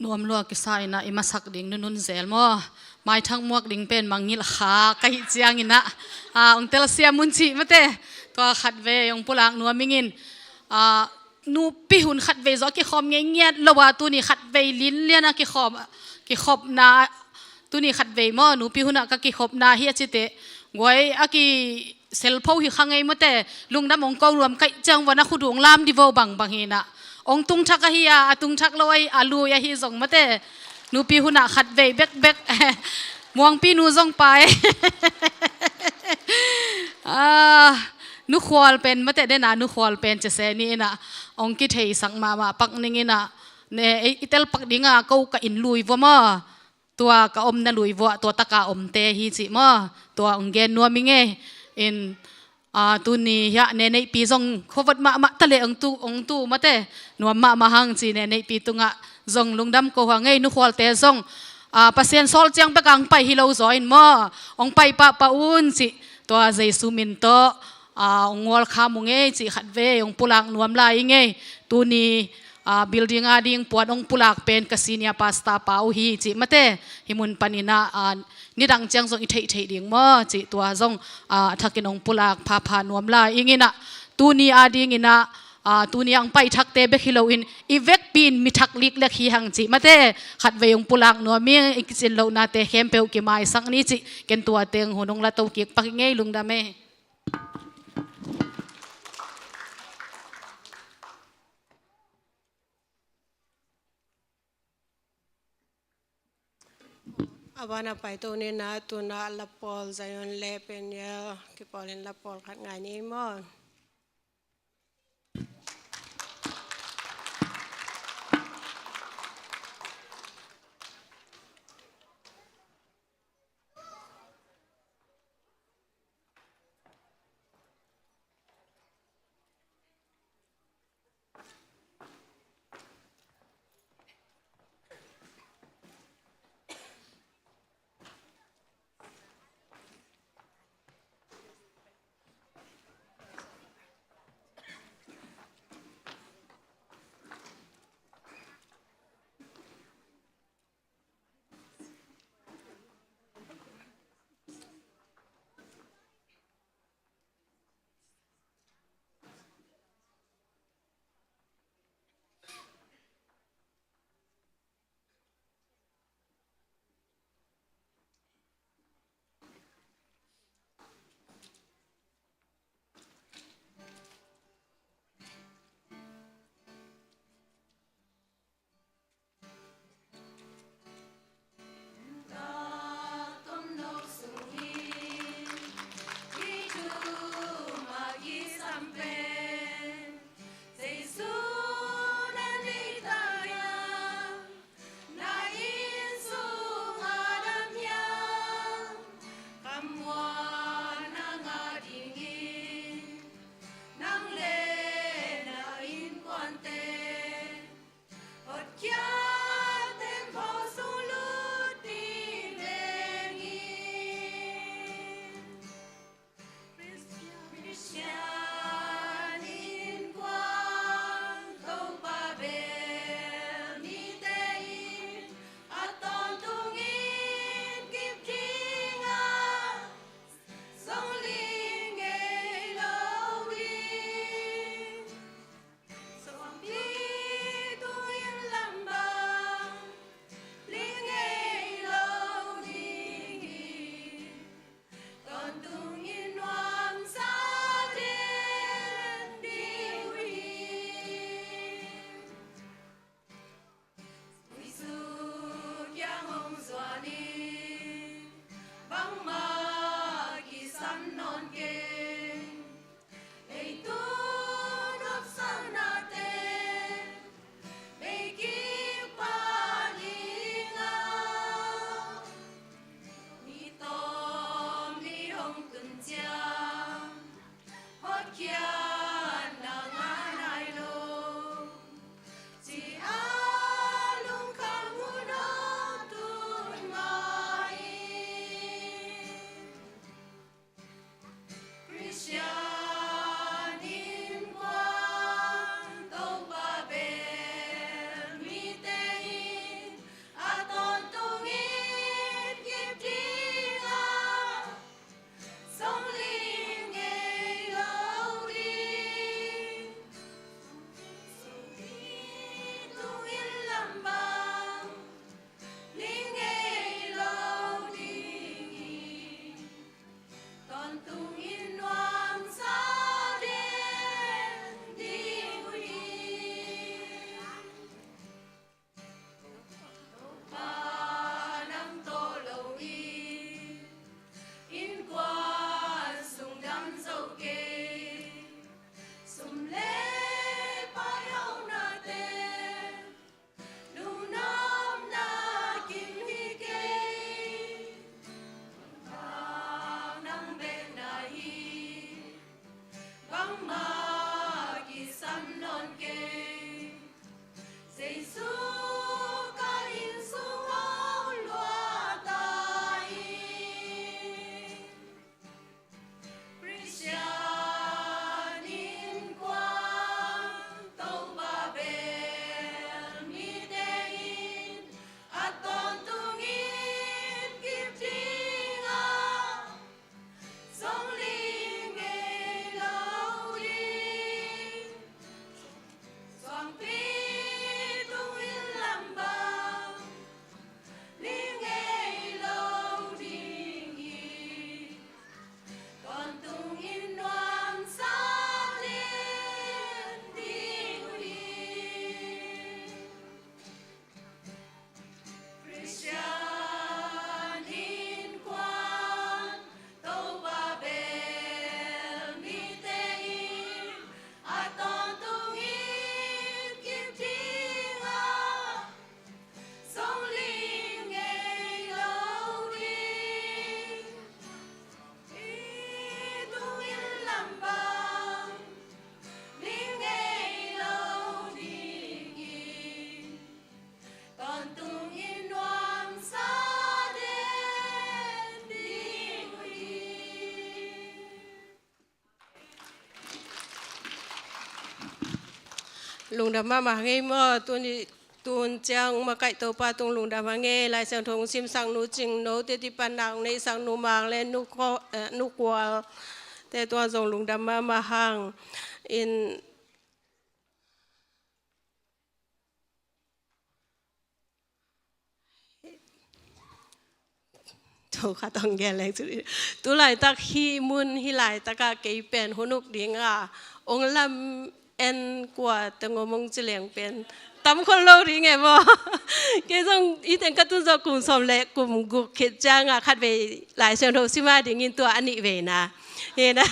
Nuam lua kisa in ah, i masak ding nunun zel maw? Maithang muak ding pen mangngilh kha ka hih ciangin ah, ah, hong telsiam un cih mate. Tua khatvei hong pulak nuam ing in, ah, nupi hun khatvei zaw a kikhawm ngei ngiat lo a, tuni khatvei linlian a kikhawm, kikhopna, tuni khatvei maw, nupi hunah ka kikhopna hi a cite, guai a kiselpho hi kha ngei mate, lungdam hong ko nuam ka hih ciang vua na khut uh hong lam di vo bangbang hi in ah. Hong tungthak ahi a, a tungthak lo ahi, a lui ahi zong mate, nupi hunah khatvei bekbek. Muangpi nu zong pai. Ah, Nu Khual pen mate, dena Nu Khual pen cese ni in ah, hong kitheisak mahmah pak ning in ah, ne, i, i tel pak ding a, ko ka inn lui vua maw? Tua ka omna lui vua, tua taka omte hi cih maw? Tua hong gen nuam ing ei. In, ah, tuni hiah Neneipi zong khuavot mahmah ta leh hong tu, hong tu mate, nuam mahmah hang ci, Neneipi tungah zong lungdam ko hang ei. Nu Khualte zong, ah, Pasian sawl ciang bek a hong pai hi lo zaw in maw, hong pai pahpah un cih, tua Jesu min tawh, ah, hong ngual kham ung ei cih khatvei hong pulak nuam lai ing ei. Tuni, ah, building a ding puan hong pulak pen ka senior pastor pa uh hi cih mate, hih mun panin ah, ah, nidang ciang zong i theih theih ding maw cih, tua zong, ah, a thakin hong pulak phapha nuam lai ing in ah. Tuni a dingin ah, ah, tuni a hong pai thakte bek hi loin, i vekpi in mi thak liklek hi hang cih mate, khatvei hong pulak nuam ing. I kicin lohnate khempeuh kimaisak ni cih, ken tua teng hun hong la to kik pak ing ei. Lungdam ei. A ban a paito ni in ah, tu-in ah lapawl Zion le Peniel kipawlin lapawl khat ngai ni maw? Lungdam mahmah hang ei maw, tuni tun ciang makaih Topa tung lungdam hang ei. Lai Siangtho hong simsak nu Cing No te, tipan nak neihsak nu Mang le nu Kua, eh, nu Kual te tua zong lungdam mahmah hang. In Thu khat hong gen leng cu. Tu laitak hih mun, hih laitak ah kei pen hun uk ding a, ong lam en kua teng om ong ci leng pen tam khol lo ding e maw. Kei zong hih teng ka tun zawh kum sawm le kum guk khit ciang a khat vei Lai Siangtho sim a ding in tua a nih vei na. Ina,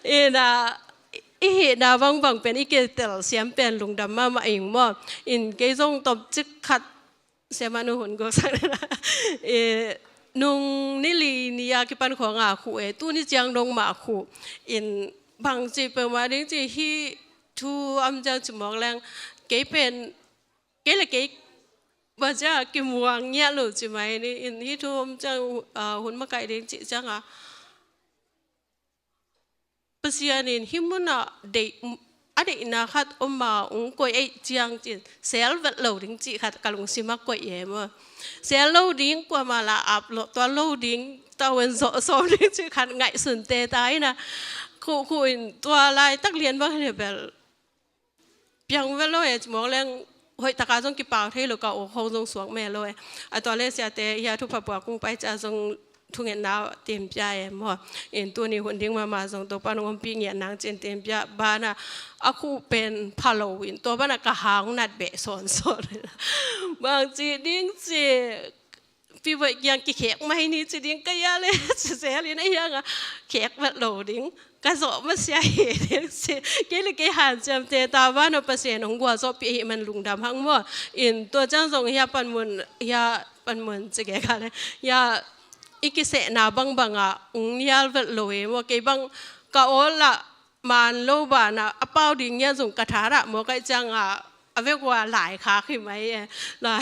ina, i hihna bangbang pen i kitel siam pen lungdam mahmah ing maw. In kei zong tawmcik khat Siamah nu hun gawksak na. Eh, nung ni li ni a kipan khawng a khuh e, tuni ciang dong mah khuh. In bang ci peuhmah ding ci hih thu om ciang ci mawk leng. Kei pen, kei le kei bang ciang a kimuang ngiat lo ci mai ni. In hih thu om ciang, ah, hun makaih ding ci ciang a Pasian in hih munah deih, a deihna khat om a ong koih ei ciang cin, sel vet lo ding cih khat ka lungsim ah koih e maw. Sel lo ding, kuamah la ap lo, tua lo ding, tawen zawh sawm ding cih khat ngaihsun te ta ina. Khuh, khuh in tua laitak lian bang hi le bel piang vet lo e, ci mawk leng hoih taka zong kipau thei lo, ka aw khawng zong suak me lo e. A tua le siate hia thupha pua kung pai cia zong thungetna timpia e maw. In tuni hun ding mahmah zong Topa nong ompih ngiat nang cin timpia bana a khuh pen pha lo in tua bana ka hang nat beh sawnsawn. Bang ci ding ci Pi Voih kiang kikhek mai ni ci ding ka hia le, ci zel in a hiang a khek vet lo ding. Ka zawh masiah hi ding ci. Kei le kei hanciam te ta ban a Pasian hong gualzawhpih ahih man lungdam hang maw. In tua ciang zong hia panmun, hia panmun ci kei ka le. Hia i kisehna bangbang ah ong nial vet lo e maw. Kei bang ka awl ah man lo banah a pau ding ngiat zong ka thadah maw, kaih ciangah a vek ua lai khak hi mai e. Lai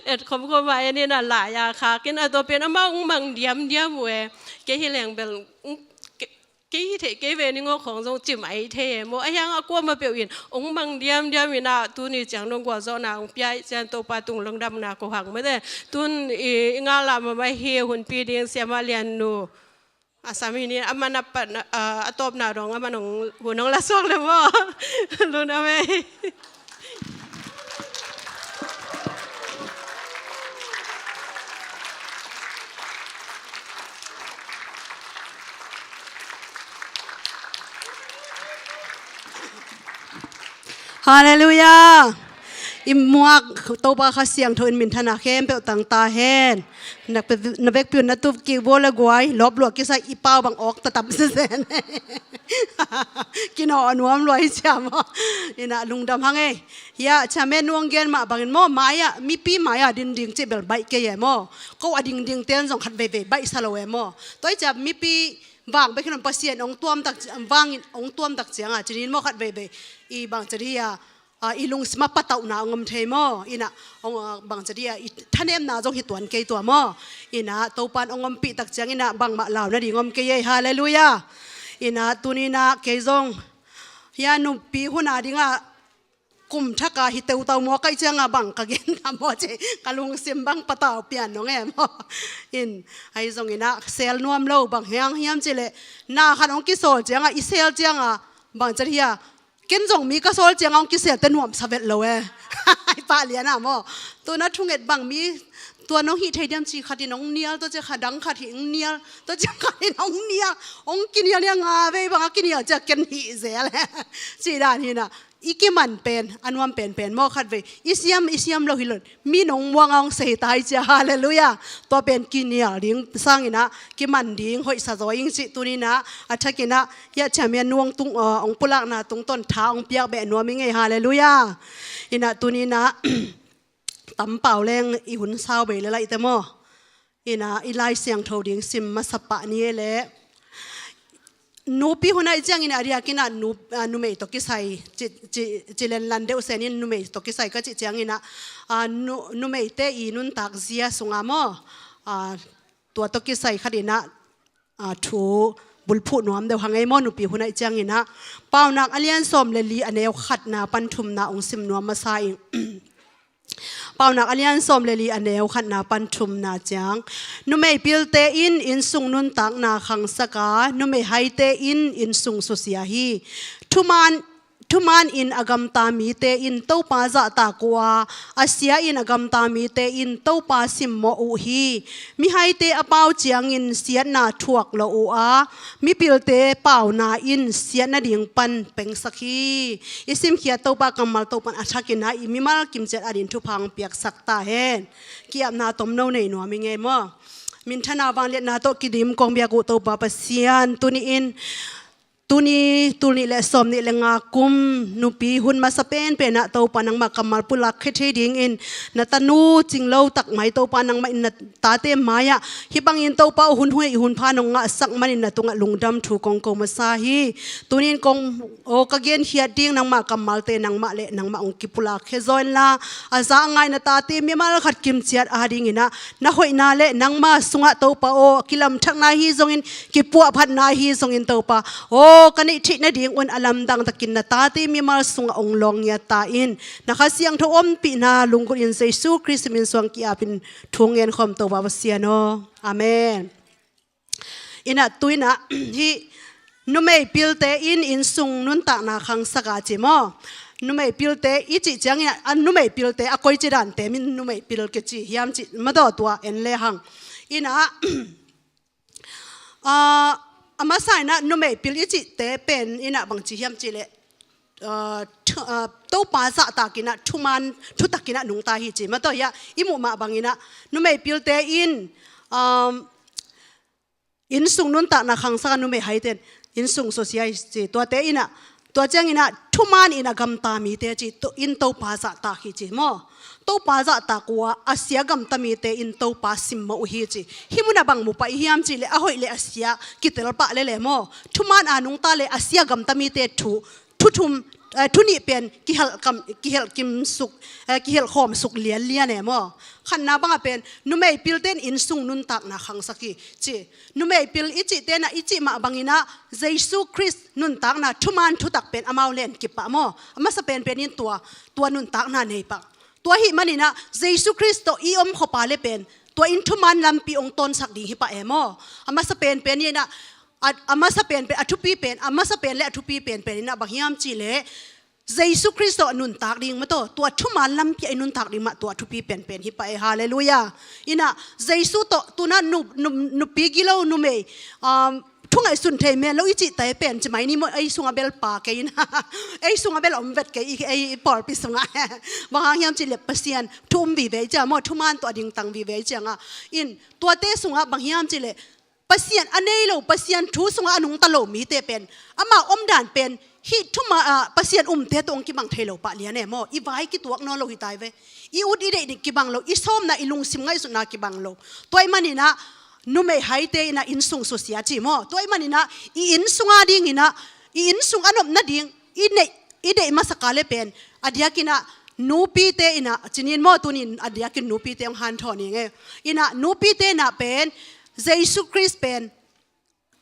et khomkhom a en in a lai a khak in a tua pen amah ong mang diamdiam uh e. Kei hi leng bel, ong, ke-, kei hi thei kei ve ning aw khawng zong ci mai thei e maw. A hiang a kuamah peuh in ong mang diamdiam in a tuni ciang nong gualzawhna ong pia ih cian Topa tung lungdamna ko hang mate. Tun i, i ngah lah mahmah hi hunpi ding Siamah Lian nu. A sam hi ni, a man a pan, a, a tawpna dong, a man hong, hun hong la suak le maw. Lungdam ei. Halleluiah. I muak Topa Kha Siangtho in minthanna khempeuh tang ta hen. Na pe-, na vekpi un na tup kik vua le guai, lawp luah kisai i pau bang awk ta tam sesen. Kinawh a nuam luai cia maw. Ina lungdam hang ei. Hia, chairman nu ong gen mah bangin maw, mai-ah, mipi mai-ah din ding cih bel baih kei e maw. Ko a dingding ten zong khat veivei baih sa lo e maw. Tua i cia mipi vang bek hi lo in Pasian ong tuam tak ci-, vangin ong tuam tak cianga, cinin maw khat veivei. I bang cia di hia, a, i lungsim a patauhna ong om thei maw. Ina, ong, a, bang cia di a, i thanemna zong hi tuan kei tua maw. Ina, Topan ong ompih tak ciang ina, bangmah lau nading om kei ei, halleluiah. Ina, tunina, kei zong, hia nupi huna dinga, kum thaka hi teutau maw kaih cianga bang ka gen ta maw ci, ka lungsim bang patau pian nong e maw. In, ahi zong ina, sel nuam lo bang hiang hiam ci le, na khat ong kisawl cianga, i sel cianga, bang cia di hia, ken zong mi ka sawl cianga ong kisel te nuamsa vet lo e. Ai pah liana maw. Tuna thunget bang mi, tua nong hih thei diam ci khat in ong nial, tua ci khat dang khat hi ong nial, tua ci khat in ong nial, ong kinial nia nga vei banga kinial cia ken hih zel. Ci dan hina, i kiman pen, a nuam penpen maw khat vei. I siam, i siam lo hi lo in. Mi nong muanga ong sei tai cia, halleluiah. Tua pen kinial ding sangina, kiman ding hoihsa zaw ing cih tunina, a thakina, hia chairman nu ong tung, uh, ong pulakna tungton tha ong piak beh nuam ing ei, halleluiah. Ina tunina, tam pau leng i hun sau bei le laih te maw. Ina i Lai Siangtho ding sim masa pah ni e le. Nupi hun aih ciangin a diakin a nu, a, numei tawh kisai, ci, ci, ci lenlan deuh senin numei tawh kisai ka cih ciangin a, a, nu, numeite i nuntak zia sunga maw, a, tua tawh kisai khatin a, a, thu bulphuh nuam deuh hang ei maw, nupi hun ahih ciangin ah. Paunak a lian sawm le li a neu khatna pan thumna hong sim nuam masa ing. Paunak a lian sawm le li a neu khatna pan thumna ciang, numei pilte in innsung nuntakna khangsak a, numei haite in innsung susia hi. Thuman, thuman in a gamta mite in Topa zahtak uh a, a sia in a gamta mite in Topa simmawh uh hi. Mihaite a pau ciangin siatna thuak lo uh a, mipilte pauna in siat nading pan pengsak hi. I simkhiat Topa kammal Topa'n a thakin ah i mimal kimciat adingin thupha hong piaksak ta hen. Ki-apna tomno nei nuam ing ei maw. Minthanna vangliatna tawh kidim kong biak uh Topa Pasian, tuni-in, tuni, tul nih le sawm nih le nga kum, nupi hun masa penpen ah Topa nangmah kammal pulak khia thei dingin, na tanu cinglo tak mai Topa nangmah in na tate mai-ah, hih bangin Topa aw hun huih hun pha nong ngahsak manin na tungah lungdam thu kong ko masa hi. Tuni-in kong, aw, ka genkhiat ding nangmah kammalte nangmah le nangmah hong kipulak khia zaw inla, a za a ngai na tate mimal khat kimciat adingin ah, na hoihna le nangma sungah Topa aw, kilamthakna hi zongin, kipuahphatna hi zongin Topa aw, ka neih theih nading un a lamdang takin na tate mimal sungah hong lawng ngiat ta in, na Kha Siangtho ompihna lunggulh in Jesu Khrist min suang ki-apin thu hong ngen khawm Topa Pasian aw. Amen. Inah tu inah hih numei pilte in innsung nuntakna khangsak a ci maw. Numei pilte i cih ciangin a numei pilte a koici dante min numei pil kici hiam cih madaw tua en lehang. Inah, ah, a masa inah numei pil i cihte pen inah bangci hiam cih leh, ah, thu-, ah, Topa zahtak inah thuman thutak inah nungta hi ci madaw hiah i muh mah bang inah numei pilte in, um, innsung nuntakna khangsak a numei haite in innsung susia hi ci. Tuate inah, tua ciang inah thuman in a gamta mite ci, to-, in Topa zahtak hi ci maw. Topa zahtak uh a, a sia gamta mite in Topa simmawh uh hi ci. Hih munah bang mu pah i hiam cih leh a hoih le a sia kitel pah lele maw. Thuman a nungta le a sia gamta mite thu, thu thum, eh, thu nih pen kihelh kam, kihelh kim suk, eh, kihelh khawm suk lianlian e maw. Khatna bangah pen numei pilte in innsung nuntakna khangsak hi ci. Numei pil i cihte inah i cih mah bang inah Jesu Khrist nuntakna thuman thutak pen amau len kip pah maw. A masa penpen in tua, tua nuntakna nei pah. Tua ahih man inah Jesu Khrist tawh i om khawpa le pen tua in thuman lampi hong tawnsak ding hi pah e maw. A masa penpen inah, a, a masa penpen, a thupi pen, a masa pen le a thupi penpen inah bang hiam cih leh Jesu Khrist tawh nuntak ding mah tawh, tua thuman lampi ah i nuntak ding mah tua thupi penpen hi pah e, halleluiah. Inah Jesu tawh tunah nu, nu, nupi gilo numei, um, thu ngaihsun thei men lo i cihte pen ci mai ni maw, ei sungah bel pa kei inah, ei sungah bel om vet kei i, ei pawlpi sungah. Bang hang hiam cih leh Pasian thu um vive i cia maw, thuman tawh a dingtang vive i ciangah. In tuate sungah bang hiam cih leh Pasian a nei lo, Pasian thu sungah a nungta lo mite pen, amau omdan pen hih thuma, ah, Pasian umte tawh hong kibang thei lo pah lian e maw. I vai kituak nawn lo hi tai ve. I ut i deih nih kibang lo, i sawmna i lungsim ngaihsutna kibang lo. Tua ahih man inah numei haite inah innsung susia ci maw. Tua ahih man inah i innsung a ding inah, i innsung a nop nading i neih, i deih masa ka le pen a diak inah nupite inah, ci ni maw, tuni in a diakin nupite hong hanthawn ning e. Inah nupite inah pen Jesu Khrist pen,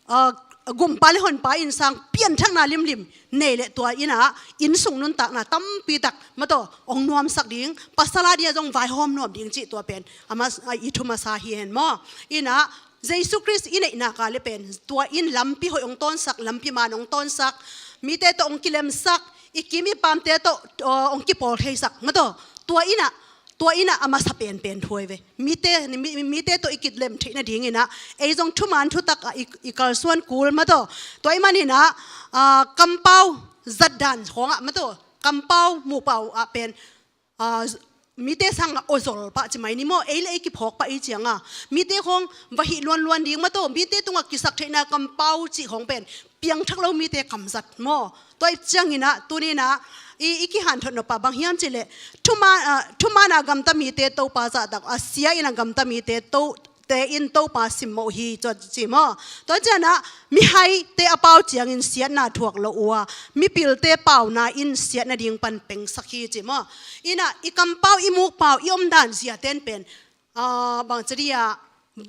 ah, gumpa le honpa in sang pianthakna limlim nei leh tua inah innsung nuntakna tampi tak mah tawh hong nuamsak ding, pasal a dingah zong vaihawm nuam ding cih tua pen a mas-, ah, i thu masa hi hen maw. Inah Jesu Khrist i neihna ka le pen tua in lampi hoih hong tawnsak, lampi man hong tawnsak, mite tawh hong kilemsak, i kim i pamte tawh, aw, hong kipawl theisak mah tawh. Tua inah, tua inah a masa penpen thu ahi ve. Mite, mi, mite tawh i kilem theih nading inah ei zong thuman thutak ah i, i kalsuan kul mah tawh. Tua ahih man inah, ah, kampau zatdan khawngah mah tawh, kampau muhpau ah pen, ah, mite sangah awzol pah ci mai ni maw, ei le ei kiphawk pah i ciangah mite khawng va hih luanluan ding mah tawh, mite tungah kisaktheihna kampau cih khawng pen piangthak lo mite kamzat maw. Tua ahih ciang inah tuni inah i, i kihanthawn nop ah bang hiam cih leh thuman, ah, thuman a gamta mite Topa zahtak, a sia in a gamta mite to, te in Topa simmawh uh hi, tua ci maw. Tua ciangah mihaite a pau ciangin siatna thuak lo uh a, mipilte pauna in siat nading pan pengsak hi ci maw. Inah i kampau, i mukpau, i omdan ziate in pen, ah, bangci dia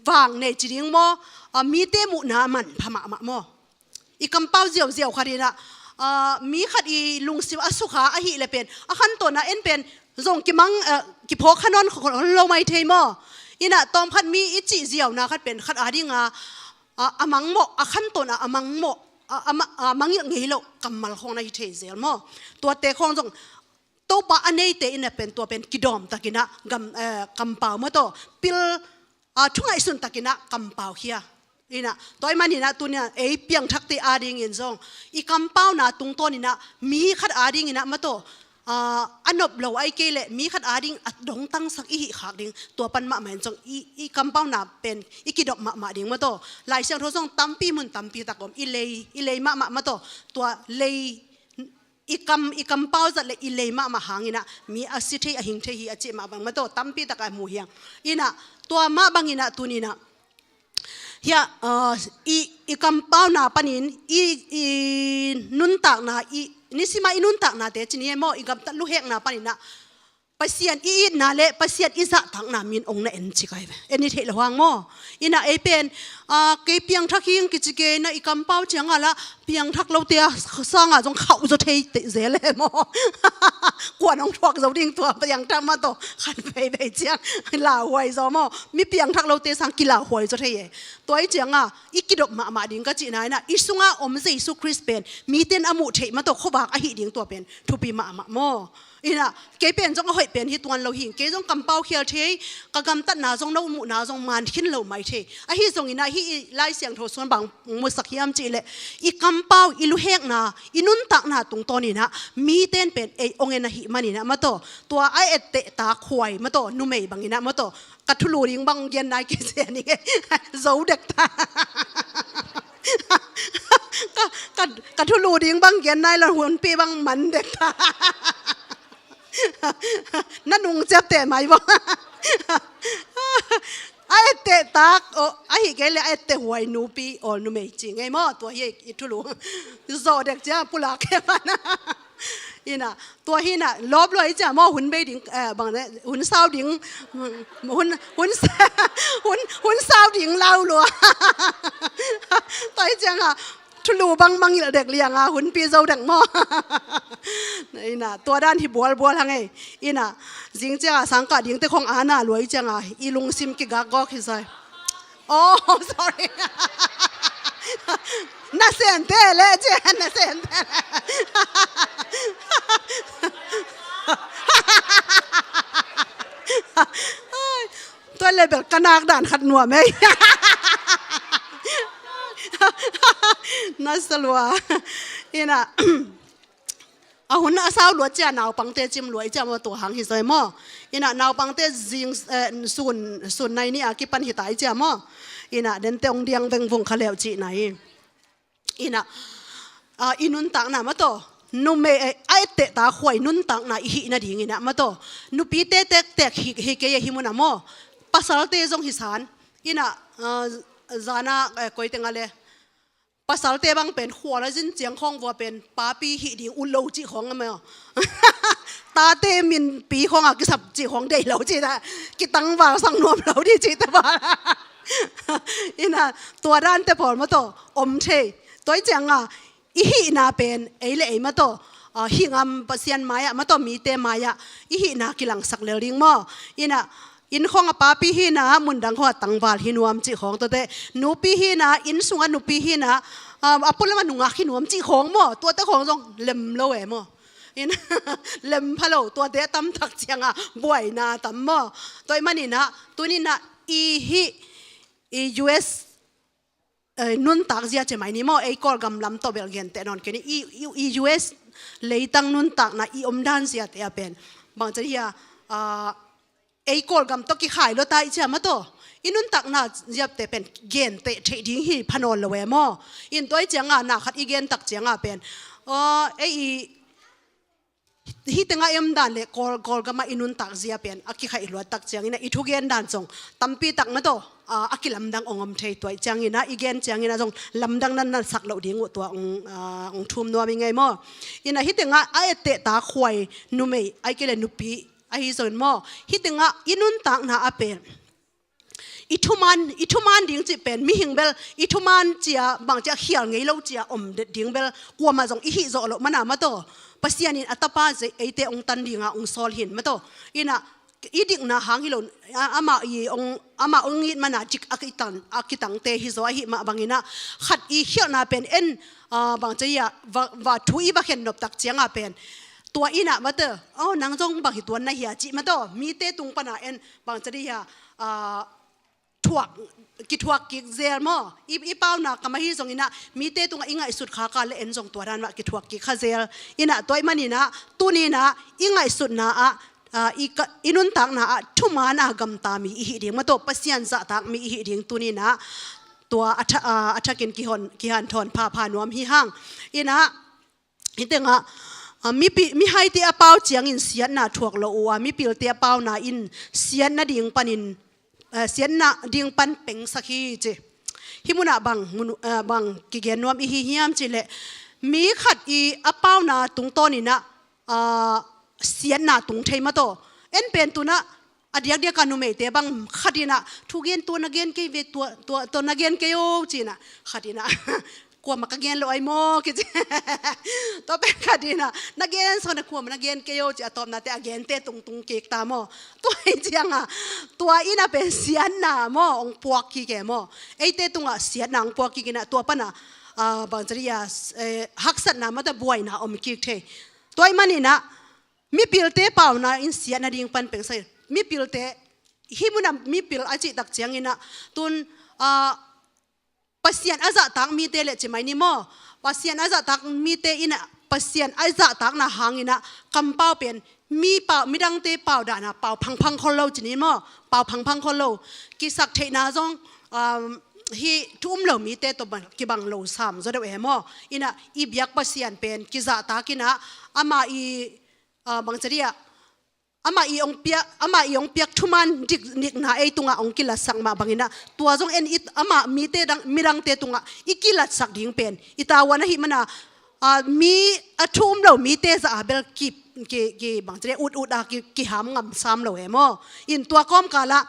vang nei ci ding maw, ah, mite muhna manpha mahmah maw. I kampau ziauziau khat inah, ah, mi khat i lungsim a sukha ahih leh pen a khantawn ah en pen zong kimang, ah, kiphawk kha nawn lo mai thei maw? Inah tawmkhat mi i cih ziauna khat pen khat ading a, ah, a mangmawh, a khantawn ah a mangmawh, ah, a ma-, ah, mangngilh ngei loh kammal khawng na hi thei zel maw? Tuate khawng zong Topa a neite inah pen tua pen kidawm takinah gam, eh, kampau maw tawh pil, ah, thungaihsun takinah kampau khia. Inah tua ahih maninah tuninah ei piangthakte adingin zong i kampauna tungtawninah mi khat adinginah maw tawh, ah, a nop lo ahih kei leh mi khat ading a dongtangsak i hih khak ding, tua pan mahmah in zong i, i kampauna pen i kidop mahmah ding maw tawh. Lai Siangtho zong tampi mun tampi tak om, i lei, i lei mahmah maw tawh, tua lei i kam, i kampau zat le i lei mahmah hanginah mi a si thei, a hing thei hi a cih mah bang maw tawh tampi tak a mu hi hang. Inah tua mah banginah tuninah hiah, ah, i, i kampauna panin i, i nuntakna, i nisima i nuntaknate ci ni e maw, i gamtat luhekna paninah Pasian i itna le Pasian i zahtakna min ong na en ci kai ve. En i theih lo hang maw? Inah ei pen, ah, kei piangthak hing kici kei na i kampau ciangah lah piangthak lote a sangah zong khauh zaw thei zel e maw? Kuan ong thuak zo ding tua piangthak mah tawh khan veivei ciang lauhuai zaw maw? Mi piangthak lote sang kilauhuai zaw thei e. Tua i ciangah i kidop mahmah ding ka cihna inah i sungah om Jesu Khrist pen miten a muh theih mah tawh khuavak ahih ding tua pen thupi mahmah maw? Inah kei pen zong a hoih pen hi tuan lo hi. Kei zong kampau khial thei, ka gamtatna zong, no muhna zong man khin lo mai thei. Ahi zonginah hih i Lai Siangtho sung bang musak hiam cih leh i kampau, i luhekna, i nuntakna tungtawninah miten pen ei ong en ahih maninah maw tawh, tua a etteh ta khuai maw tawh, numei banginah maw tawh, ka thulu ding bang gen nai kei sia ni nge. Zo dek ta. Ka, ka, ka thulu ding bang gen nai lo, hunpi bang man dek ta. Na nung ciapteh mai bang. A etteh tak, oh, ahih kei leh a etteh huai nupi, oh, numei ci ngei maw, tua hi i thulu. Zo dek cia pulak khe man. Inah tua hinah lawp lua i ciah maw, hun bei ding, eh, bang ne, hun sau ding, hun, hun, hun, hun sau ding lau lua. Tua i ciangah thulu bang mangngilh dek liangah hunpi zo dek maw? Inah tua dan hi bualbual hang ei. Inah zing ciangah sangkah dingte khong ana lua i ciangah i lungsim kigakgawk hi zai. Oh, sorry. Nasente le, cia, nasente le. Tua le bel ka nak dan khat nuam ei. Nasa lua. Inah. A hun a sau luat cia naupangte cim luat i cia maw, tua hang hi zoi maw? Inah naupangte zing, eh, sun, sun nai ni a kipan hi ta i cia maw? Inah dente ong diang vengvung kha leu cih nai. Inah, ah, i nuntakna maw tawh, numei, eh, a etteh ta khuai nuntakna i hih nadinginah maw tawh, nupite tektek hi, hi kei a hi munah maw? Pasalte zong hi san. Inah, ah, zana, eh, koi tengah le pasalte bang pen khual a zin ciang khawng vua pen papi hih ding ut lo cih khawng a maw? Tate minpi khawngah kisap cih khawng deih lo cih ta, kitangval sang nuam lo dih cih ta val. Inah tua dante pawl maw tawh om thei. Tua i ciangah i hihna pen ei le ei maw tawh, ah, hih ngam Pasian mai-ah maw tawh, mite mai-ah i hihna kilangsak lel ding maw? Inah inn khawng a papi hina, mundang khawng a tangval hi nuam cih khawng tuate. Nupi hina, inn sungah nupi hina, um, a pulam a nungak hi nuam cih khawng maw? Tuate khawng zong lem lo e maw? In, lem pha lo, tuate a tamtak ciangah buaina tam maw? Tua i maninah, tuninah i hih, i U S, eh, nuntak zia cia mai ni maw, ei Kawlgam lam tawh bel genteh nawn kei ni, i, i, i U S leitang nuntakna i omdan ziate a pen bangcia hi a, ah, ei Kawlgam tawh kikhai lua ta i cia maw tawh, i nuntakna ziate pen genteh theih ding hi pha nawn lo e maw? In tua i ciangah na khat i gentak ciangah pen, ah, ei i hih tengah i omdan le Kawl, Kawlgamah i nuntak zia pen a kikhaih luattak ciangin a i thugen dan zong tampi tak maw tawh, ah, a kilamdang ong om thei. Tua i ciangin a i gen ciangin a zong lamdang nan nan sak loh ding uh tua ong, ah, ong thum nuam i ngei maw? Inah hih tengah a etteh ta khuai numei, ai kei le nupi ahi zongin maw, hih tengah i nuntakna a pen i thuman, i thuman ding cih pen mihing bel i thuman cia, bang cia khial ngei lo cia om det ding bel kuamah zong i hih zawh loh mana mataw. Pasian in a tapa zei eite ong tan dinga ong sawl hin mataw. Inah i dikna hang hi lo, a, amah i ong, amah ong it mana dik a kitang, a kitangte hi zaw ahi mah banginah khat i khialhna pen en, a, bang cia hi a, va, va thu i va khen nop tak cianga pen tua inah mataw, oh, nang zong bang hi tuan na hia cih mataw, mite tung pana en bang cia hi a, a, thuak, kithuak kik zel maw? I, i pauna kam ahi zonginah mite tungah i ngaihsut khaka le en zong tua dan mah kithuak kik kha zel. Inah tua ahih maninah tuninah i ngaihsutna ah, a, i ka, i nuntakna ah thuman a gamta mi i hih ding mataw, Pasian zahtak mi i hih ding tuninah tua a tha, a, a thakin kihon, kihanthawn phapha nuam hi hang. Inah hih tengah, a, mipi, mihaite a pau ciangin siatna thuak lo uh a, mipilte a pauna in siatna ding panin, a, siatna ding pan pengsak hi ci. Hih munah bang, mun, a, bang kigen nuam i hi hiam cihleh, mi khat i a pauna tungtawninah, a, siatna tung thei mataw. En pen tunah a diakdiaka numeite bang khatinah thugen tua na gen kei ve, tua, tua, tua na gen kei o cinah khatinah kuamah ka gen lo ai maw kici. Tua pen khatinah na gen sona kuamah na gen kei o ci, a tawpnate a gente tungtung kik ta maw? Tua hi cianga tua inah pen siatna maw ong puak kik e maw? Eite tungah siatna ong puak kik inah tua pana, a, bang cia hi a, eh, haksatna mataw buaina om kik thei. Tua ahih maninah mipilte pauna in siatna ding pan pengsak hi. Mipilte, hih munah mipil a cih tak cianginah tun, a, Pasian a zahtak mite le ci mai ni maw? Pasian a zahtak mite inah Pasian a zahtakna hanginah kampau pen mi pau, midangte pau dana pau phangphang khol lo ci ni maw? Pau phangphang khol lo. Kisak theihna zong, um, hih thu um lo mite tawh bang, kibang lo sam zaw deuh e maw? Inah i biak Pasian pen kizahtak inah ama i, a, bang cia hi a, ama i ong piak, ama i ong piak thuman dik, dikna ei tungah ong kilatsak mah banginah tua zong en it, ama mite dang, midangte tungah i kilatsak ding pen i tavuan ahi mana, a, mi a thu um lo mite zah a bel ki, ki, ki bang cia hi a, ut ut a ki, kiham ngam sam lo e maw? In tua kawmkalah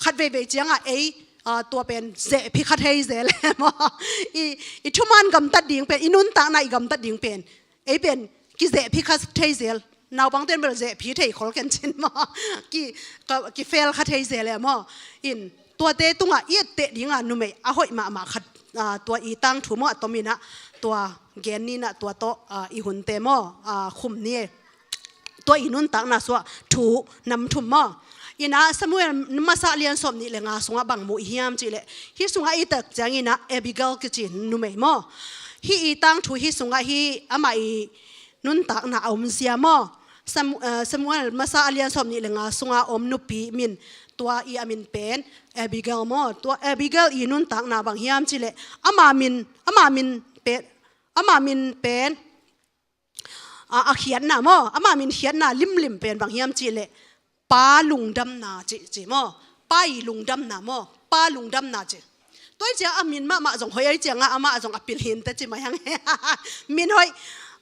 khat veivei cianga ei, a, tua pen zehphi kha thei zel e maw? I, i thuman gamtat ding pen, i nuntakna i gamtat ding pen ei pen kizehphi kha thei zel. Naupangten bel zehphi thei khol ken cin maw? Ki, ka, kifel kha thei zel e maw? In tuate tungah i etteh dinga numei a hoih mahmah khat, a, tua i tangthu maw a tominah tua gen ninah tua tawh, a, i hunte maw, a, khum ni e. Tua i nuntakna sungah thu nam thum maw? Inah Samuel masa lian sawm nih le nga sungah bang mu i hiam cihleh, hih sungah i tak cianginah Abigail kici numei maw? Hih i tangthu hih sungah hih amah i nuntakna a omzia maw? Sam-, eh, Samuel masa a lian sawm nih le nga sunga om nupi min, tua i a min pen Abigail maw? Tua Abigail i nuntakna bang hiam cihleh, ama min, ama min pen, ama min pen, a, a khiatna maw? Ama min khiatna limlim pen bang hiam cihleh, pa lungdamna ci, ci maw? Pa i lungdamna maw? Pa lungdamna ci. Tua hi ciang a min mahmah zong hoih ahi cianga amah zong a pil hi inteh ci mai hang. Min hoih,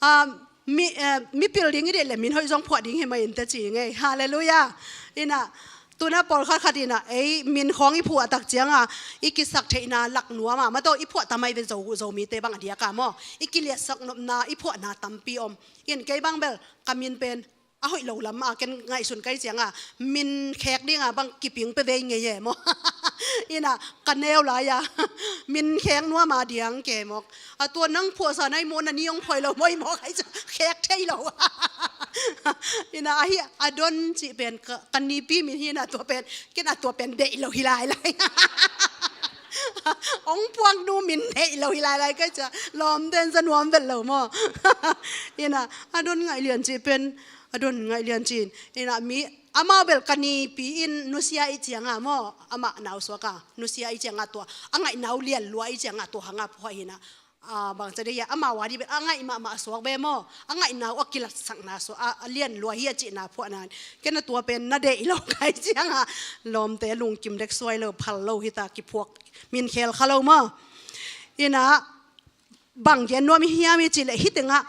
a, mi, a, mipil ding i deih le min hoih zong phuah ding hi mai inteh ci ngei. Halleluiah. Inah tuna pawlkhat khat inah ei min khawng i phuah tak cianga i kisak theihna lak nuama mataw i phuah ta mai ve Zo, Zomite bang a diaka maw? I kiliatsak nopna i phuahna tampi om. In kei bang bel ka min pen a hoih lo lam a ken ngaihsun kai cianga min khek dinga bang kiping pe vei ngei e maw? Inah ka neu lai-a min khek nuama diang ke mawk. A tua nang phuahsa nai maw, na ni ong phuai lo maw i mawk ai cia khek thei lo. Inah ahi a Don cih pen ka, ka nipi min hi inah tua pen, ken a tua pen deih lo hi lailai. Ong puak nu min deih lo hi lailai kai cia lawmten za nuam vet lo maw? Inah a Don ngaih lian cih pen, a Don ngaih lian cin. Inah mi, amau bel ka nipi in nusia i cianga maw? Amah nau suaka nusia i cianga tua, a ngaih nau lian lua i cianga tua hanga phuah hinah. A, bang cia dei a, amau a di bel a ngaih mahmah suak be maw? A ngaih nau a kilatsakna suak, a, a lian lua hi a cihna phuahna. Ken a tua pen na deih lo kai cianga lawmte lungkim dek suai lo, phal lo hita kiphuak min khel kha lo maw? Inah bang gen nuam i hiam i cihleh hih tengah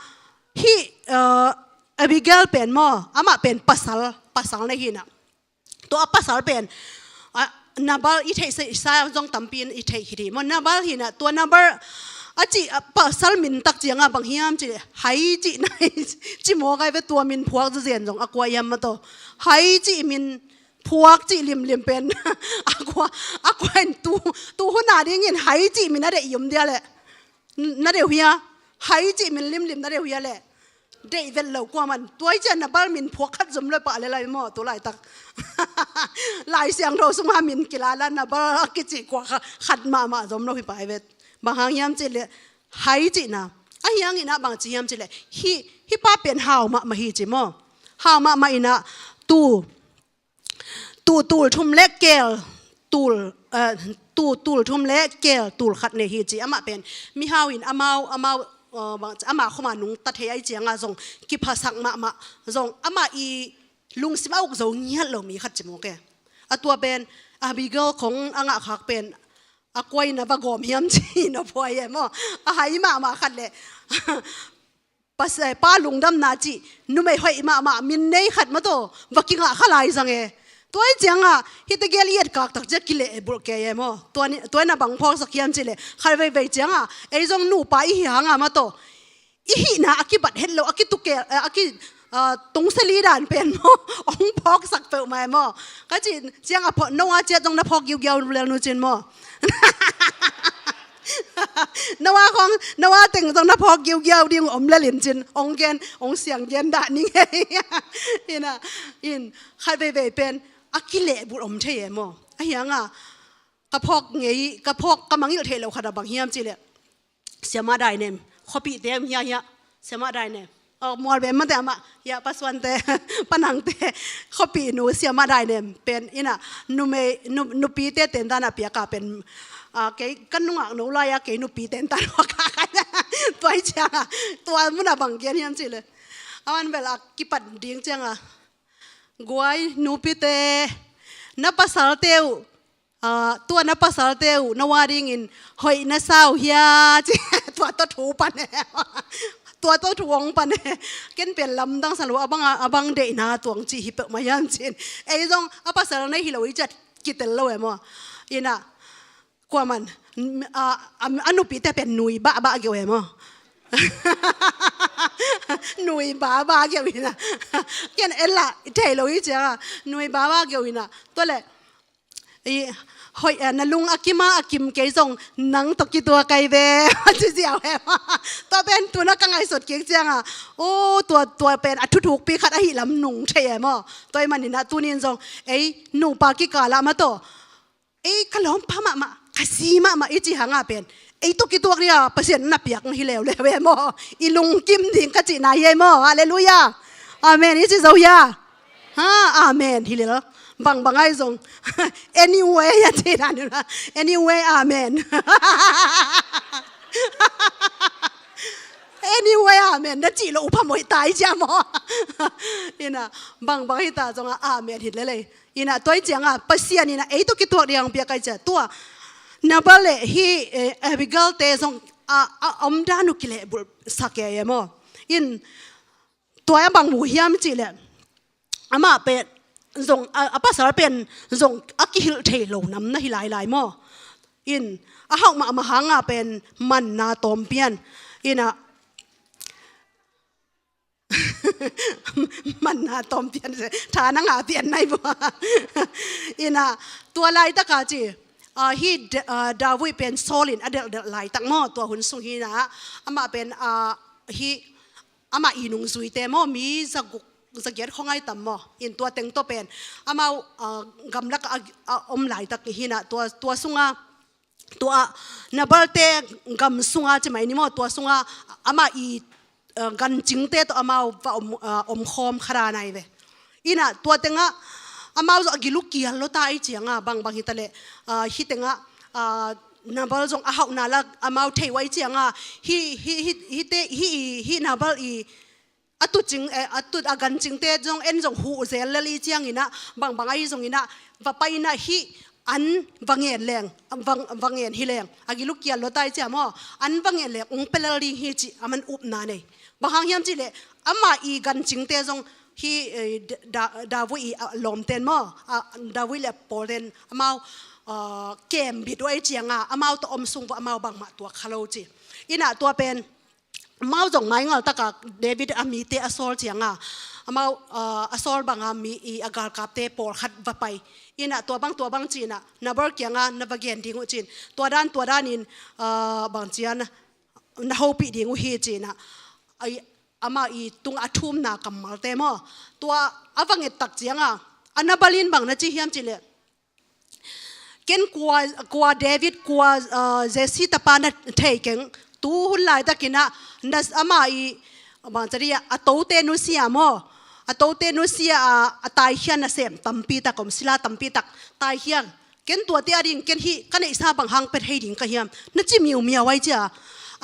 hih, eh, Abigail pen maw, amah pen pasal, pasal na hinah. Tua a pasal pen, a, Nabal i theih sa zong tampi in i theih khit hi maw. Nabal hi na, tua Nabal a cih, a pasal min tak ciangah bang hiam cih leh, Hai cihna hi ci maw, kai ve, tua min phuak zazen zong a kua hiam maw taw. Hai cih min phuak cih limlim pen a kua, a kua in tu, tu hun a dingin Hai cih min a deih i om dia leh. Na deuh hia? Hai cih min limlim na deuh hia leh? Deih vet lo kua man. Tua i ciah Nabal min phuak khat zom lo pah le lai maw, tu laitak. Lai Siangtho sungah min kila la, Nabal a kicih kua kha-, khat mahmah zom lo hi pah vet. Bang hang hiam cih leh, Hai cihna. A hiang in ah bang ci hiam cih leh, hih, hih pa pen hau mahmah hi ci maw. Hau mahmah in ah, tu, tu tul thum le keel tul, eh, tu tul thum le keel tul khat nei hi ci. Amah pen mihau in amau, amau, eh, bang, amah khawm a nungta thei ahih ciangah zong kiphasak mahmah, zong amah i lungsim a uk zo ngiat lo mi khat ci maw ke. A tua pen Abigail khong a ngah khak pen a kua in a va gawm hiam ci na phuai e maw. A hai mahmah khat leh, pas-, eh, pa lungdamna cih, numei hoih mahmah min nei khat maw taw, va kingah kha lai zang e. Tua i ciangah hihte gel i etkak tak ciah kileh bulh kei e maw. Tua ni, tua in a bang phawksak hiam cih leh, khat veivei ciangah ei zong nupa i hi hangah maw taw, i hihna a kibat het lo, a kitukeh, eh, a ki, ah, tungse li dan pen maw, hong phawksak peuhmah e maw. Ka cih ciangah phaw-, Noah ciat zong na phawk giugiau lel nu cin maw. Noah khong, Noah teng zong na phawk giugiau ding om lel in cin, hong gen, hong siang gen dah ning e. Hi na, in, khat veivei pen a kileh bulh om thei e maw. A hiangah ka phawk ngei, ka phawk, ka mangngilh theih loh khat a bang hiam cih leh, Siamah Dainem, khuapihte om hia, hia, Siamah Dainem. Oh, Mualbem mate amah, hia, Pa Suante, Pa Nangte, khuapihnu Siamah Dainem pen in ah, numei, nu-, nupite tentan a piak a pen, ah, kei ka nungak no lai-a kei nupi tentan huak a ka. Tua i ciangah, tua mun a bang gen hiam cih leh, a man bel a kipat ding ciangah, Guai, nupite, na pasalte uh, ah, tua na pasalte uh, Noah dingin hoih na sa uh hia, ci. Tua tawh thu pan e. Tua tawh thu hong pan e. Ken pen lamdang sa lo, a bang, a bang deihna tuang ci hi peuhmah hiam cin. Ei zong a pasal nei hi lo i ciah kitel lo e maw. In ah, kua man, a, a, a nupite pen nui bahbah geuh e maw. Nui bahbah geuh in ah. Ken en lah, i thei lo i ciangah, nui bahbah geuh in ah. Tua leh, i, hoih, eh, na lung a kim a, a kim kei zong nang tawh kituak ai ve. Ci ziau e maw. Tua pen tu-in ah ka ngaihsut kik ciangah, oh, tua, tua pen a thuthukpi khat ahih lam nung thei e maw. Tua ahih manin ah tuni-in zong ei nupa kikal ah maw taw, ei ka lawmpa mahmah, ka zi mahmah i cih hangah pen ei tawh kituak ding a Pasian na piak hi leuleu e maw. I lungkim ding ka cihna hi e maw. Halleluiah. Amen i ci zo hia? Ha, amen hi lel. Bangbang ahi zong, anyway a cihna ni la. Anyway, amen. Anyway, amen na cih loh uh phamawh ta i ci a maw. In ah, bangbang hi ta zongah amen hi lel e. In ah, tua i ciangah Pasian in ah ei tawh kituak ding piak ai cia. Tua Nabal leh hih, eh, Abigail te zong a, a omdan uh kilehbulhsak e maw. In tua a bang mu hiam cih leh, amah pen zong, a, a pasal pen zong a kihilh thei lo nam na hi lailai maw. In a hauh mahmah hangah pen manna tawm pian. In ah, manna tawm pian se, tha na ngah pian nai bua. In ah, tua laitak a ci, ah, hih Da-, ah, David pen Saul in a delhdelh laitak maw, tua hun sung hi in ah, amah pen, ah, hih, amah i nungzuite maw, mi zaguk, zagiat khong ai tam maw, in tua teng tawh pen amau, ah, gamlak a, a om laitak hi in ah, tua, tua sungah, tua Nabalte gam sunga ci mai ni maw, tua sunga amah i, eh, gancingte tawh amau va om, eh, omkhawm kha dan ai ve. In ah tua tengah amau zong a gil uh kial lua ta i cianga bangbang hi ta leh, eh, hih tengah, eh, Nabal zong a hauhna la amau thei uh ai cianga hih, hih, hih, hihte, hih, hih Nabal i a tucing, eh, a tut a gancingte zong en zong huh zel lel i ciangin ah, bangbang ahi zongin ah, va pai in ah hih an va ngen leng, va, va ngen hi leng, a gil uh kial lua ta i cia maw, an va ngen leng ong pia lel ding hi cih a man upna nei. Bang hang hiam cih leh, amah i gancingte zong Hih, eh, Da-, Da-, David i, ah, lawmten maw, ah, David le a pawlten amau, ah, kembit uh ahih cianga amau tawh om sung vua amau bangmah tuak kha lo ci. Inah tua pen amau zong maingal taka David a mite a sawl cianga amau, ah, a sawl banga mi i a galkapte pawlkhat va pai. Inah tua bang tua bang cinah Nabal kianga na va gen ding uh cin, tua dan tua danin, ah, bang cian na hopih ding uh hi cinah, ai, amah i tungah a thumna kammalte maw, tua a va nget tak cianga a Nabal in bang na ci hiam cileh, ken kua, kua David, kua, ah, Jesse tapa na thei keng. Tu hun laitakinah na, amah i bang cian a tote nusia maw, a tote nusia a, a taikhia nasem tampi tak om, sila tampi tak taikhia. Ken tuate a ding, ken hih ka neihsa bang hang pia thei ding ka hiam, na ci miumiau ai cia.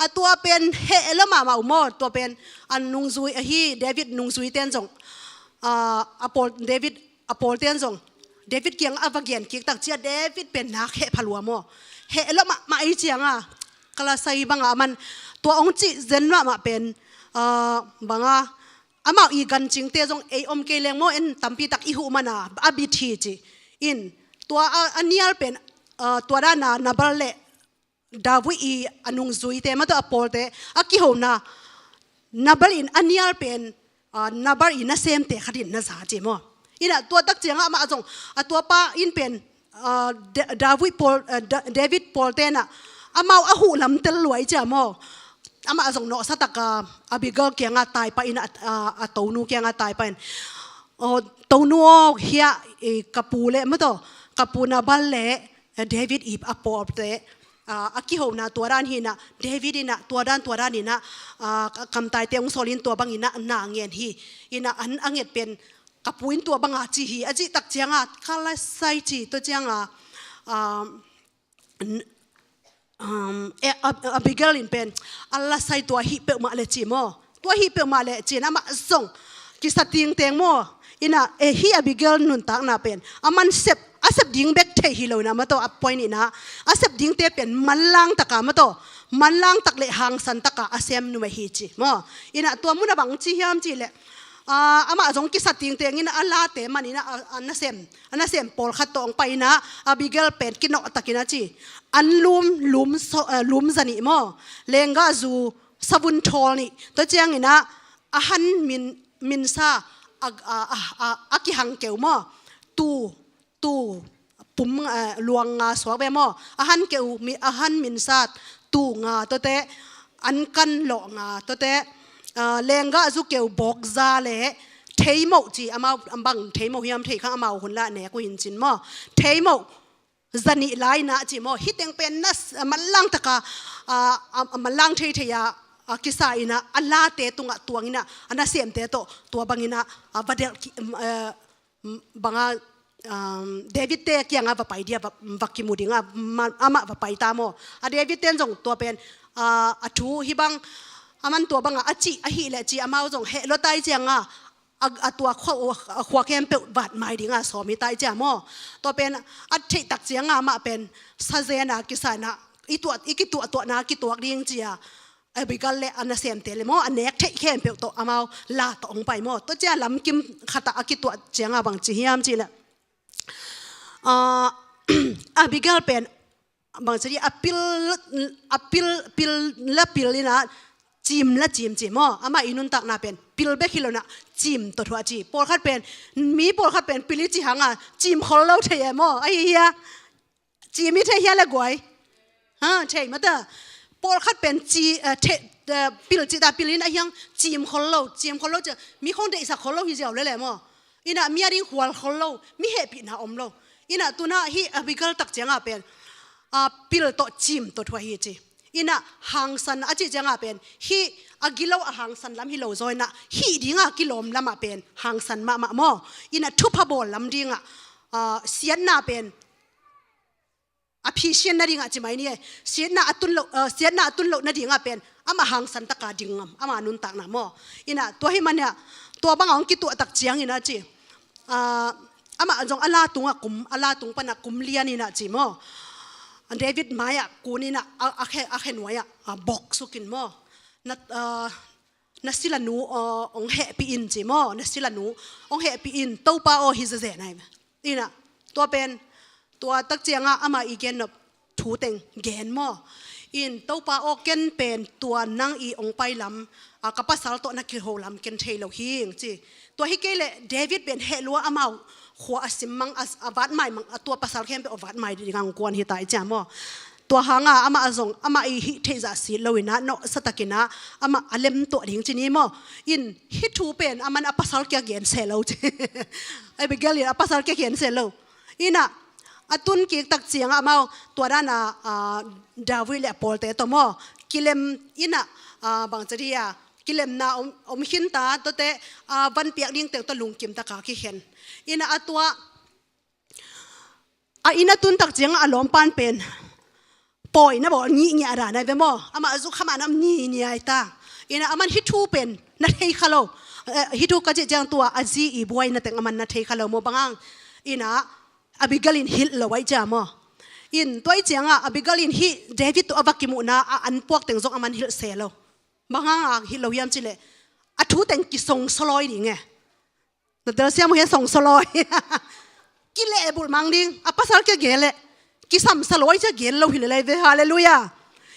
A tua pen heh lo mahmah uh maw, tua pen a nungzui ahi David nungzuiten zong, ah, a pawl, David a pawlten zong David kiangah a va gen kik tak cia David pen nak heh pha lua maw. Heh lo mahmah ai cianga ka la sai banga aman tua ong cih zen mahmah pen, ah, banga amau i gancingte zong ei om kei leng maw, en tampi tak i huh mana a bit hi ci. In tua a, a nial pen, ah, tua dana Nabal le David i a nungzuite maw, tua a pawlte a kihona Nabal in a nial pen, ah, Nabal i nasemte khatin na za ci maw. Inah tua tak ciangah amah zong a tuapa in pen, ah, Da-, David pawl, ah, Da-, David pawltenah amau a huh lamtel luai cia maw. Amah zong nawhsa taka Abigail kiangah taipa inah, ah, a tonu kiangah taipa in, "Aw, tonu aw, hiah, eh, ka pu le maw taw, ka pu Nabal le, eh, David i a pawlte, ah, a kihona tua dan hinah, David inah tua dan tua dan inah, ah, ka-, kamtaite ong sawlin tua banginah na ngen hi. Inah an a nget pen ka pu in tua banga ci hi," a cih tak cianga ka la sai ci. Tua cianga, ah, n-, um, e, Ab-, Abigail in pen a la sai tua hih peuhmah le ci maw. Tua hih peuhmah le cin amah zong kisa tingteng maw. Inah, eh, hih Abigail nuntakna pen a man sep, a sep ding bek thei hi lo inah maw taw, a point inah a sep dingte pen manlang taka maw taw, manlang tak le hangsan taka a sem numei hi ci maw. Inah tua muna bang ci hiam cileh, ah, amah zong kisa tingteng inah a late man inah a, a nasem, a nasem pawlkhat tawh ong pai inah Abigail pen kinawh takin a ci. An lum, lum so, eh, lum zanih maw, lenggahzu savun thawl nih, tua cianginah a han min, minsa a, a, a, a, a kihang keu maw, tu, tu, pum, eh, luang nga suak ve maw, a han keu mi, a han minsa tu nga tuate, an kan lawh nga tuate, ah, lenggahzu keu bawkza le theimoh ci, amau bang theimoh hiam thei khang amau hun lah nek uh hin cin maw, theimoh zanih lai inah ci maw. Hih teng pen na s-, manlang taka, ah, a, a manlang theithei a, a kisa inah a late tungah tuang inah a nasemte tawh tua banginah, ah, va delh ki, eh, banga, um, David te kiangah va pai dia va, va kimu dinga, ma-, amah va pai ta maw. A David ten zong tua pen, ah, a thu hih bang a man tua banga a cih ahih leh ci amau zong heh lo tai cianga a, a tua khua, a khua khempeuh vat mai dinga sawm hi tai cia maw. Tua pen a theih tak cianga amah pen sazena kisa inah i tuah, i kituahtuahna kituak ding cia Abigail le a nasemte le maw, a nek theih khempeuh tawh amau la tawh ong pai maw. Tua cia lamkim khatah a kituah cianga bang ci hiam cileh, ah, Abigail pen bang ci di, a pil, a pil, pil la pil inah cim la cim ci maw. Amah i nuntakna pen pil bek hi lo inah cim tawh thuah ci. Pawlkhat pen, mi pawlkhat pen pil i ci hanga cim khol lo thei e maw. Ahi hia? Cim i thei hia le guai? Ha, thei mata. Pawlkhat pen ci, eh, the, eh, pil cita pil in a hiang cim khol lo, cim khol lo ci, mi khong deihsak khol lo hi ziau lele maw. Inah mi a ding khual khol lo, mi hehpihna om lo. Inah tunah hih Abigail tak ciangah pen, ah, pil tawh cim tawh thuah hi ci. Inah hangsan a cih ciangah pen hih a gilo a hangsan lam hi lo zaw inah hih dinga kilawm lamah pen hangsan mahmah maw. Inah thupha bawl lam dingah, ah, siatna pen a phisian nadingah ci mai ni e. Siatna a tun loh, eh, siatna a tun loh nadingah pen amah hangsan taka ding ngam, ama nuntakna maw. Inah tua hi manah tua bangah hong kituah tak ciangin a ci, ah, amah zong a la tungah kum, a la tung panah kum lian inah ci maw. David mai-ah kun inah a, a khe, a khe nuai-ah, ah, bawk sukin maw. Na, ah, na silanu aw hong hehpih in ci maw, na silanu hong hehpih in, Topa aw hi zezen ai. Ina, tua pen, tua tak cianga amah i gen nop thu teng gen maw. In, Topa aw, ken pen tua nang i hong pai lam, a, ka pasal tawh na kiho lam ken thei lo hing ci. Tua hi kei leh David pen heh lua, amau khua a sim mang, a, a vat mai mang, a tua pasal khempeuh a vat mai ding a hong kuan hi ta i cia maw. Tua hanga amah a zong, amah i hih theih zah sit lo ina, nawhsa tak ina, amah a lem tuah ding ci ni maw. In, hih thu pen aman a pasal kia gen se lo ci. Abigail in a pasal kia gen se lo. Ina, a tun kik tak cianga amau tua dana, a, David le a pawlte tawh maw, kilem ina, a, bang ci dia, kilemna om, om khin ta, tuate, a, van piak ding teng tawh lungkim taka kikhen. Ina a tua, a inn a tun tak cianga a lawmpan pen pawi na bawl ngihngih a dan ai ve maw. Amah a zukham a nam ngihngih ai ta. Ina aman hih thu pen na thei kha lo. Eh, hih thu ka cih ciang tua a zi i buaina teng aman na thei kha lo maw, bang hang. Ina Abigail in hilh lo ai cia maw. In tua i cianga Abigail in hih David tawh a va kimuhna a an puak teng zong aman hilh se lo. Bang hanga hilh lo hiam ci leh, a thu teng kisong sawlawi ding e. Na telsiam uh hia, song sawlawi. Kileh bulh mang ding, a pasal kia gen leh kisam sawlawi cia gen lo hi lelai ve, halleluiah.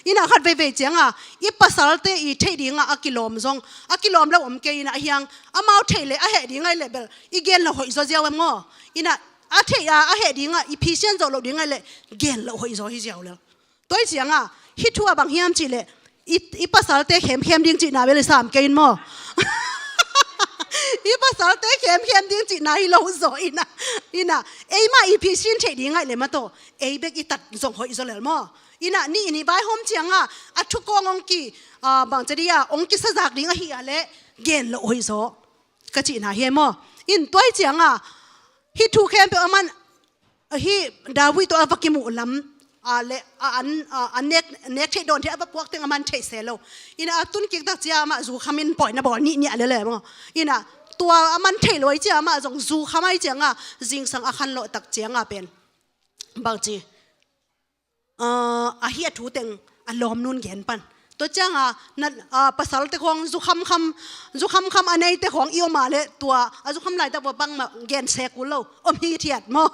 Ina khat veivei cianga i pasalte i theih dinga a kilawm zong, a kilawm lo om kei ina, a hiang amau theih leh a heh dinga i leh bel i gen lo hoih zaw ziau em maw. Ina a theih a, a heh dinga i phisian zawh loh dinga i leh gen lo hoih zaw hi ziau lel. Tua i cianga hih thu a bang hiam ci leh, i, i pasalte khemkhem ding cihna bel i sam kei in maw. I pasalte khemkhem ding cihna hi lo zaw ina. Ina, eimah i phisin theih ding ngaih le mataw, ei bek i tat zong hoih zaw lel maw. Ina, nih i ni vaihawm cianga a thukawng hong ki, a, bang ci dia, hong kisazak ding ahi a leh gen loh hoih zaw ka cihna hi e maw. In tua i cianga hih thu khempeuh aman, hih David tawh a va kimuh lam, a, le, a, an, a, a nek, nek theih dawn theih a va puak teng aman theih se lo. Ina a tun kik tak cia amah zukham in pawi na bawl nihnih a lele maw. Ina tua aman theih lo ai cia amah zong zukham ai cianga zingsang a khanlawh tak cianga pen bang ci, a, ahi a thu teng a lawmnun gen pan. Tua cianga na, a, pasalte khawng zukham kham, zukham kham a neite khawng i om a leh tua a zukham laitak bangmah gen se kul lo. Om hithiat maw.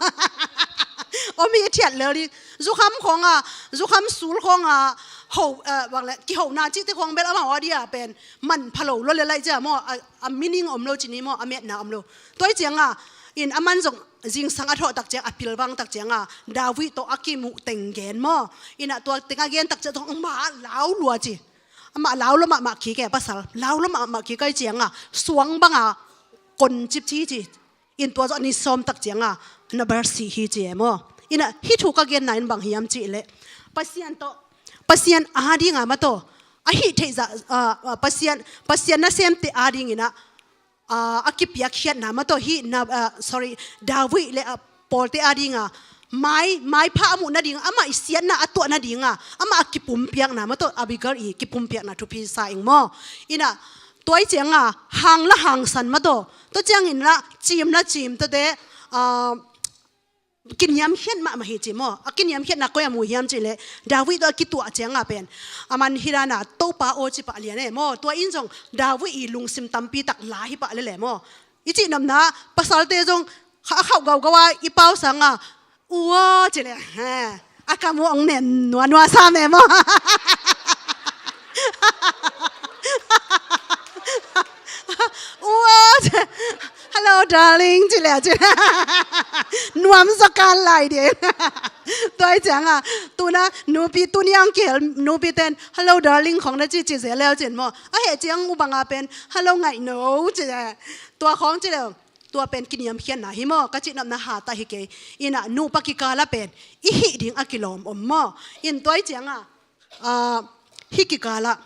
Om hithiat lel ding. Zukham khawnga, zukham sul khawnga ho, a, bang le kihona cihte khawng bel amau a dia pen manpha lo lua lel ai cia maw. A, a meaning om lo ci ni maw, a metna om lo. Tua i cianga in aman zong zingsang a thawh tak ciang, a pilvang tak cianga David tawh a kimuh teng gen maw. Ina tua teng a gen tak ciang tawh amah lau lua ci. Amah lau lua mahmah kik e, pasal lau lua mahmah kik ai cianga suang banga kon cip ci ci. In tua zawh ni sawm tak cianga na bar si hi ci e maw. Ina hih thu ka genna in bang hiam ci leh, Pasian tawh, Pasian a dinga mataw, a hih theih zah, a, a, Pasian, Pasian nasemte a dingina, a, a kipiakkhiatna mataw hih na, a, sorry, David le a pawlte a dinga mai, maipha a muh nading, amah i siatna a tuah nadinga amah a kipumpiakna mataw, Abigail i kipumpiakna thupi sa ing maw. Ina tua i cianga hang la hangsan mataw, tua ciangin la cim la cim tawte, a, kiniamkhiat mahmah hi ci maw. A kiniamkhiatna koi a mu hiam ci leh, David tawh a kituah cianga pen aman hih dana Topa aw ci pah lian e maw. Tua in zong David i lungsim tampi tak la hi pah lele maw. I cihnopna pasalte zong kha, a khauh gaugau a i pau sanga, u aw ci leh, he, a kam uh hong nen nuanua sam e maw. U aw, hello darling ci leh ci. Nuam zaw kan lai ding. Tua i cianga tuna nupi, tuni ang kihel nupi ten hello darling khawng na ci ci zel leu cin maw. A heh ciang uh banga pen hello ngaih no ci leh. Tua khawng ci leu. Tua pen kiniamkhiatna hi maw, ka cihnopna hat a hi kei. Ina nupa kikala pen i hih ding a kilawm om maw. In tua i cianga, a, hih kikala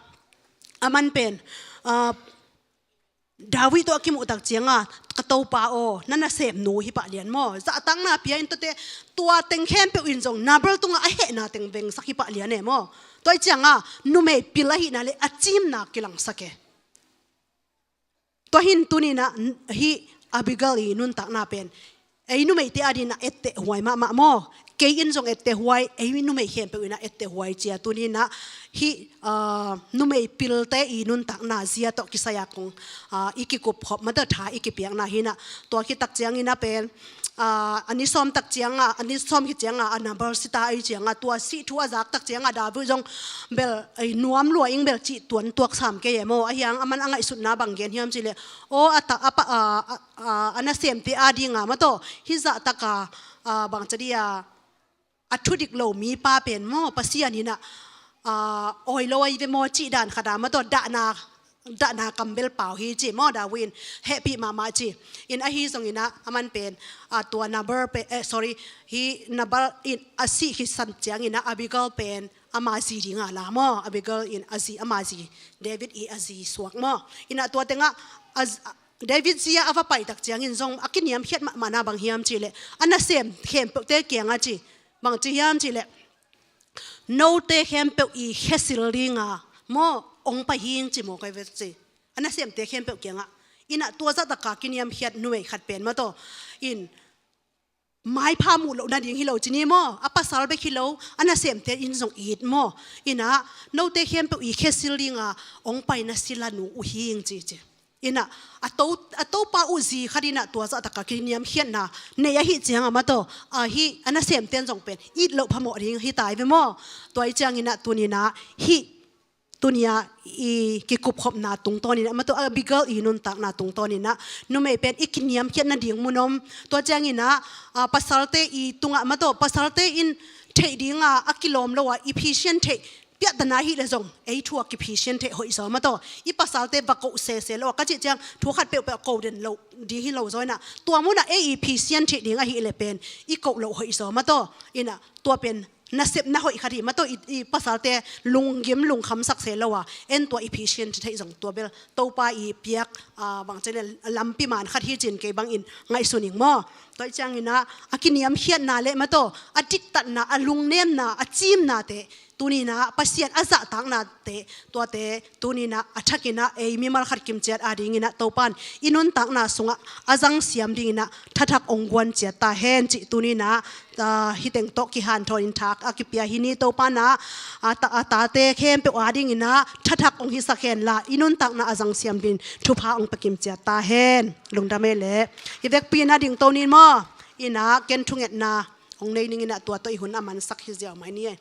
aman pen, a, David tawh a kimuh tak cianga, ka Topa aw, na nasemnu hi pah lian maw. Zahtakna pia in tuate, tua teng khempeuh in zong Nabal tungah a hehna teng vengsak hi pah lian e maw. Tua i cianga numei pil ahihna le a cimna kilangsak e. Tua hin tuninah hih Abigail i nuntakna pen ei numeite adingin ah etteh huai mahmah maw. Kei in zong etteh huai, ei numei khempeuh in ah etteh huai ci a, tuni in ah hih, ah, numei pilte i nuntakna zia tawh kisai a kong, ah, i kikupkhop mah tawh tha i kipiakna hi in ah, tua khit tak ciangin ah pen, ah, a ni sawm tak ciang a, a ni sawm khit ciang a, a number si ta ahih ciang a, tua sih thu a zak tak ciang a David zong bel, ei, nuam lua ing bel cih tuan tuak sam kei e maw. Ahi hang aman a ngaihsutna bang gen hiam cih leh, aw, a ta, a pa, a, a, a, a nasemte ading a mah tawh hih zah tak a, a, bang ci ding a, a thudik lo mipa pen maw, Pasian in ah, a, awi lo ahi ve maw cih dan khat a mah tawh dahna, dahna kam bel pau hi ci maw, David in hehpih mahmah ci. In ahi zongin ah aman pen, a, tua Nabal pen, eh, sorry, hih Nabal in a sih khit san ciangin ah Abigail pen ama zi ding a la maw, Abigail in a zi, ama zi, David i a zi suak maw. In ah tua teng ah, a z-, David zi ah a va pai tak ciangin zong a kiniamkhiat mahmahna bang hiam cih leh, a nasem khempeuhte kiang a ci, bang ci hiam cih leh, note khempeuh i khesil ding a maw, ong pai hing ci maw, kai vet ci. A nasemte khempeuh kiang ah. In ah tua zah tak a kiniamkhiat numei khat pen mah tawh in maipha muh loh nading hi lo ci ni maw. A pasal bek hi lo, a nasemte in zong it maw. In ah note khempeuh i khesil ding a ong pai na sila nu uh hing ci ci. In ah a to, a topa uh zi khat in ah tua zah tak a kiniamkhiatna nei ahih ciang a mah tawh, a, hih a nasemte in zong pen it loh phamawh ding hi ta hi ve maw. Tua ahih ciangin ah tuni in ah hih tuni a i kikupkhopna tungtawnin ah mah tawh, Abigail i nuntakna tungtawnin ah numei pen i kiniamkhiat nading mun om. Tua ciangin ah, a, pasalte i tungah mah tawh, pasalte in theih ding a a kilawm lo a i phisian theih piahtana hi leh zong ei thu a kiphisian theih hoih zaw mah tawh. I pasalte va koh sese lo a ka cih ciang thu khat peuhpeuh a ko den lo ding hi lo zaw in ah, tua mun ah ei i phisian theih ding ahih leh pen i koh loh hoih zaw mah tawh. In ah tua pen nasepna hoih khat hi mah tawh, i, i pasalte lunggim lungkham sak se lo a, en tua i phisian theih zong tua bel topa i piak, a, bang ci leh lampi man khat hi ci-in kei bangin ngaihsun ing maw. Tua ahih ciangin ah a kiniamkhiatna leh mah tawh, a diktatna, a lungnemna, a cimnate, tuni in ah Pasian a zahtaknate, tuate tuni in ah a thakin ah ei mimal khat kimciat adingin ah Topa'n i nuntakna sungah a zangsiam dingin ah thathak ong guan ciat ta hen cih tuni in ah, a, hih teng tawh kihanthawn in thak a kipia hi ni. Topa'n ah, a ta, a tate khempeuh adingin ah thathak ong hisak hen la, i nuntakna a zangsiam dingin thupha ong pia kimciat ta hen. Lungdam ei leh. Hih vekpi in ah dingto ni maw. In ah ken thungetna ong nei ning in ah tua tawh i hun a mansak hi ziau mai ni e.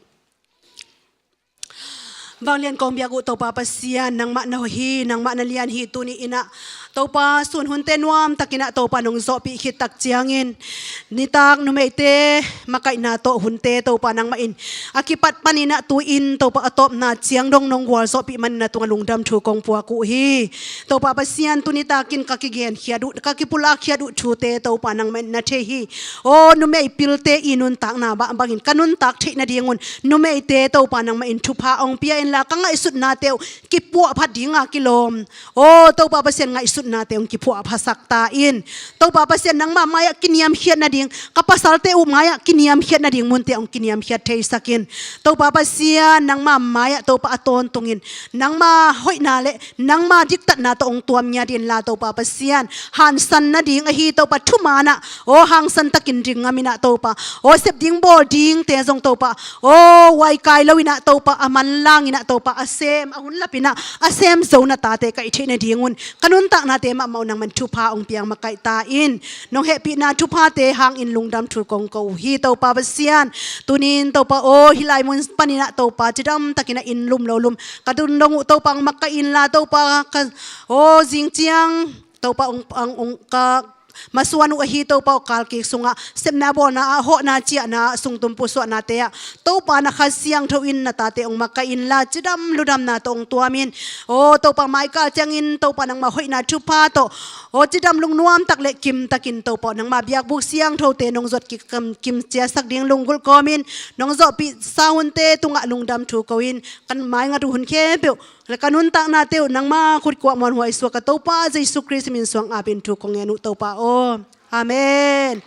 Vanglian kong biak uh Topa Pasian, nangmah na hoih hi, nangmah na lian hi. Tuni in ah Topa, sun hunte nuam takin ah Topa nong zawhpih khit tak ciangin, nitak numeite makaihna tawh hunte Topa nangmah in a kipat panin ah tu-in Topa a tawpna ciang dong nong gualzawhpih manin na tungah lungdam thu kong puak uh hi. Topa Pasian, tuni takin ka kigenkhiat uh, ka kipulakkhiat uh thute Topa nangmah in na thei hi. Aw, numei pilte i nuntakna bangbangin ka nuntak theih nadingun numeite Topa nangmah in thupha ong pia inla, ka ngaihsutnate uh kipuahphat dinga kilawm. Aw, Topa Pasian, ngaihsutnate ong kipuahphatsak ta in. Topa Pasian, nangma mai-ah kiniamkhiat nading, ka pasalte uh mai-ah kiniamkhiat nading munte ong kiniamkhiat theisak in. Topa Pasian, nangma mai-ah Topa a tawntungin nangma hoihna leh nangma diktatna tawh ong tuam ngiat inla Topa Pasian, hangsan nading ahi Topa thuman ah, aw, hangsan takin ding ngam in ah Topa, aw, sep ding bawl dingte zong Topa, aw, huaikai lo in ah Topa, a manlang in ah Topa, a sem, a hun lap in ah a sem zo na tate ka hih theih nadingun ka nuntaknate mahmah uh nangmah in thupha ong piang makaih ta in. Nong hehpihna thuphate hangin lungdam thu kong ko uh hi Topa Pasian. Tuni in Topa aw, hih lai mun panin ah Topa cidam takin ah inn lum lo lum ka dungdong uh Topa ong makaih inla Topa, ka, aw, zing ciang Topa ong, ong, ong ka masuan uh ahi Topa aw, kalkik sungah sepna bawlna ah, hawhna ciahna ah, sungtum pusuahnate ah Topa na Kha Siangtho in na tate ong makaih inla cidam ludamna tawh ong tuam in. Aw Topa, maikal ciangin Topa nangma hoihna thupha tawh, aw, cidam lungnuam tak leh kim takin Topa aw, nangma biakbuk siangthote nong zuat ki kam, kim ciatsak ding lunggulh kawmin nong zawhpihsa hunte tungah lungdam thu ko in, kan maingat uh hun khempeuh leh ka nuntaknate uh nangma khut kuah muanhuai suak a Topa Jesu Khrist min suang apin thu kong ngen uh Topa aw. Amen.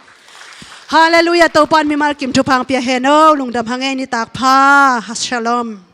Halleluiah. Topa'n mimal kim thupha ong pia hen aw. Lungdam hang ei, nitak pha. Shalom.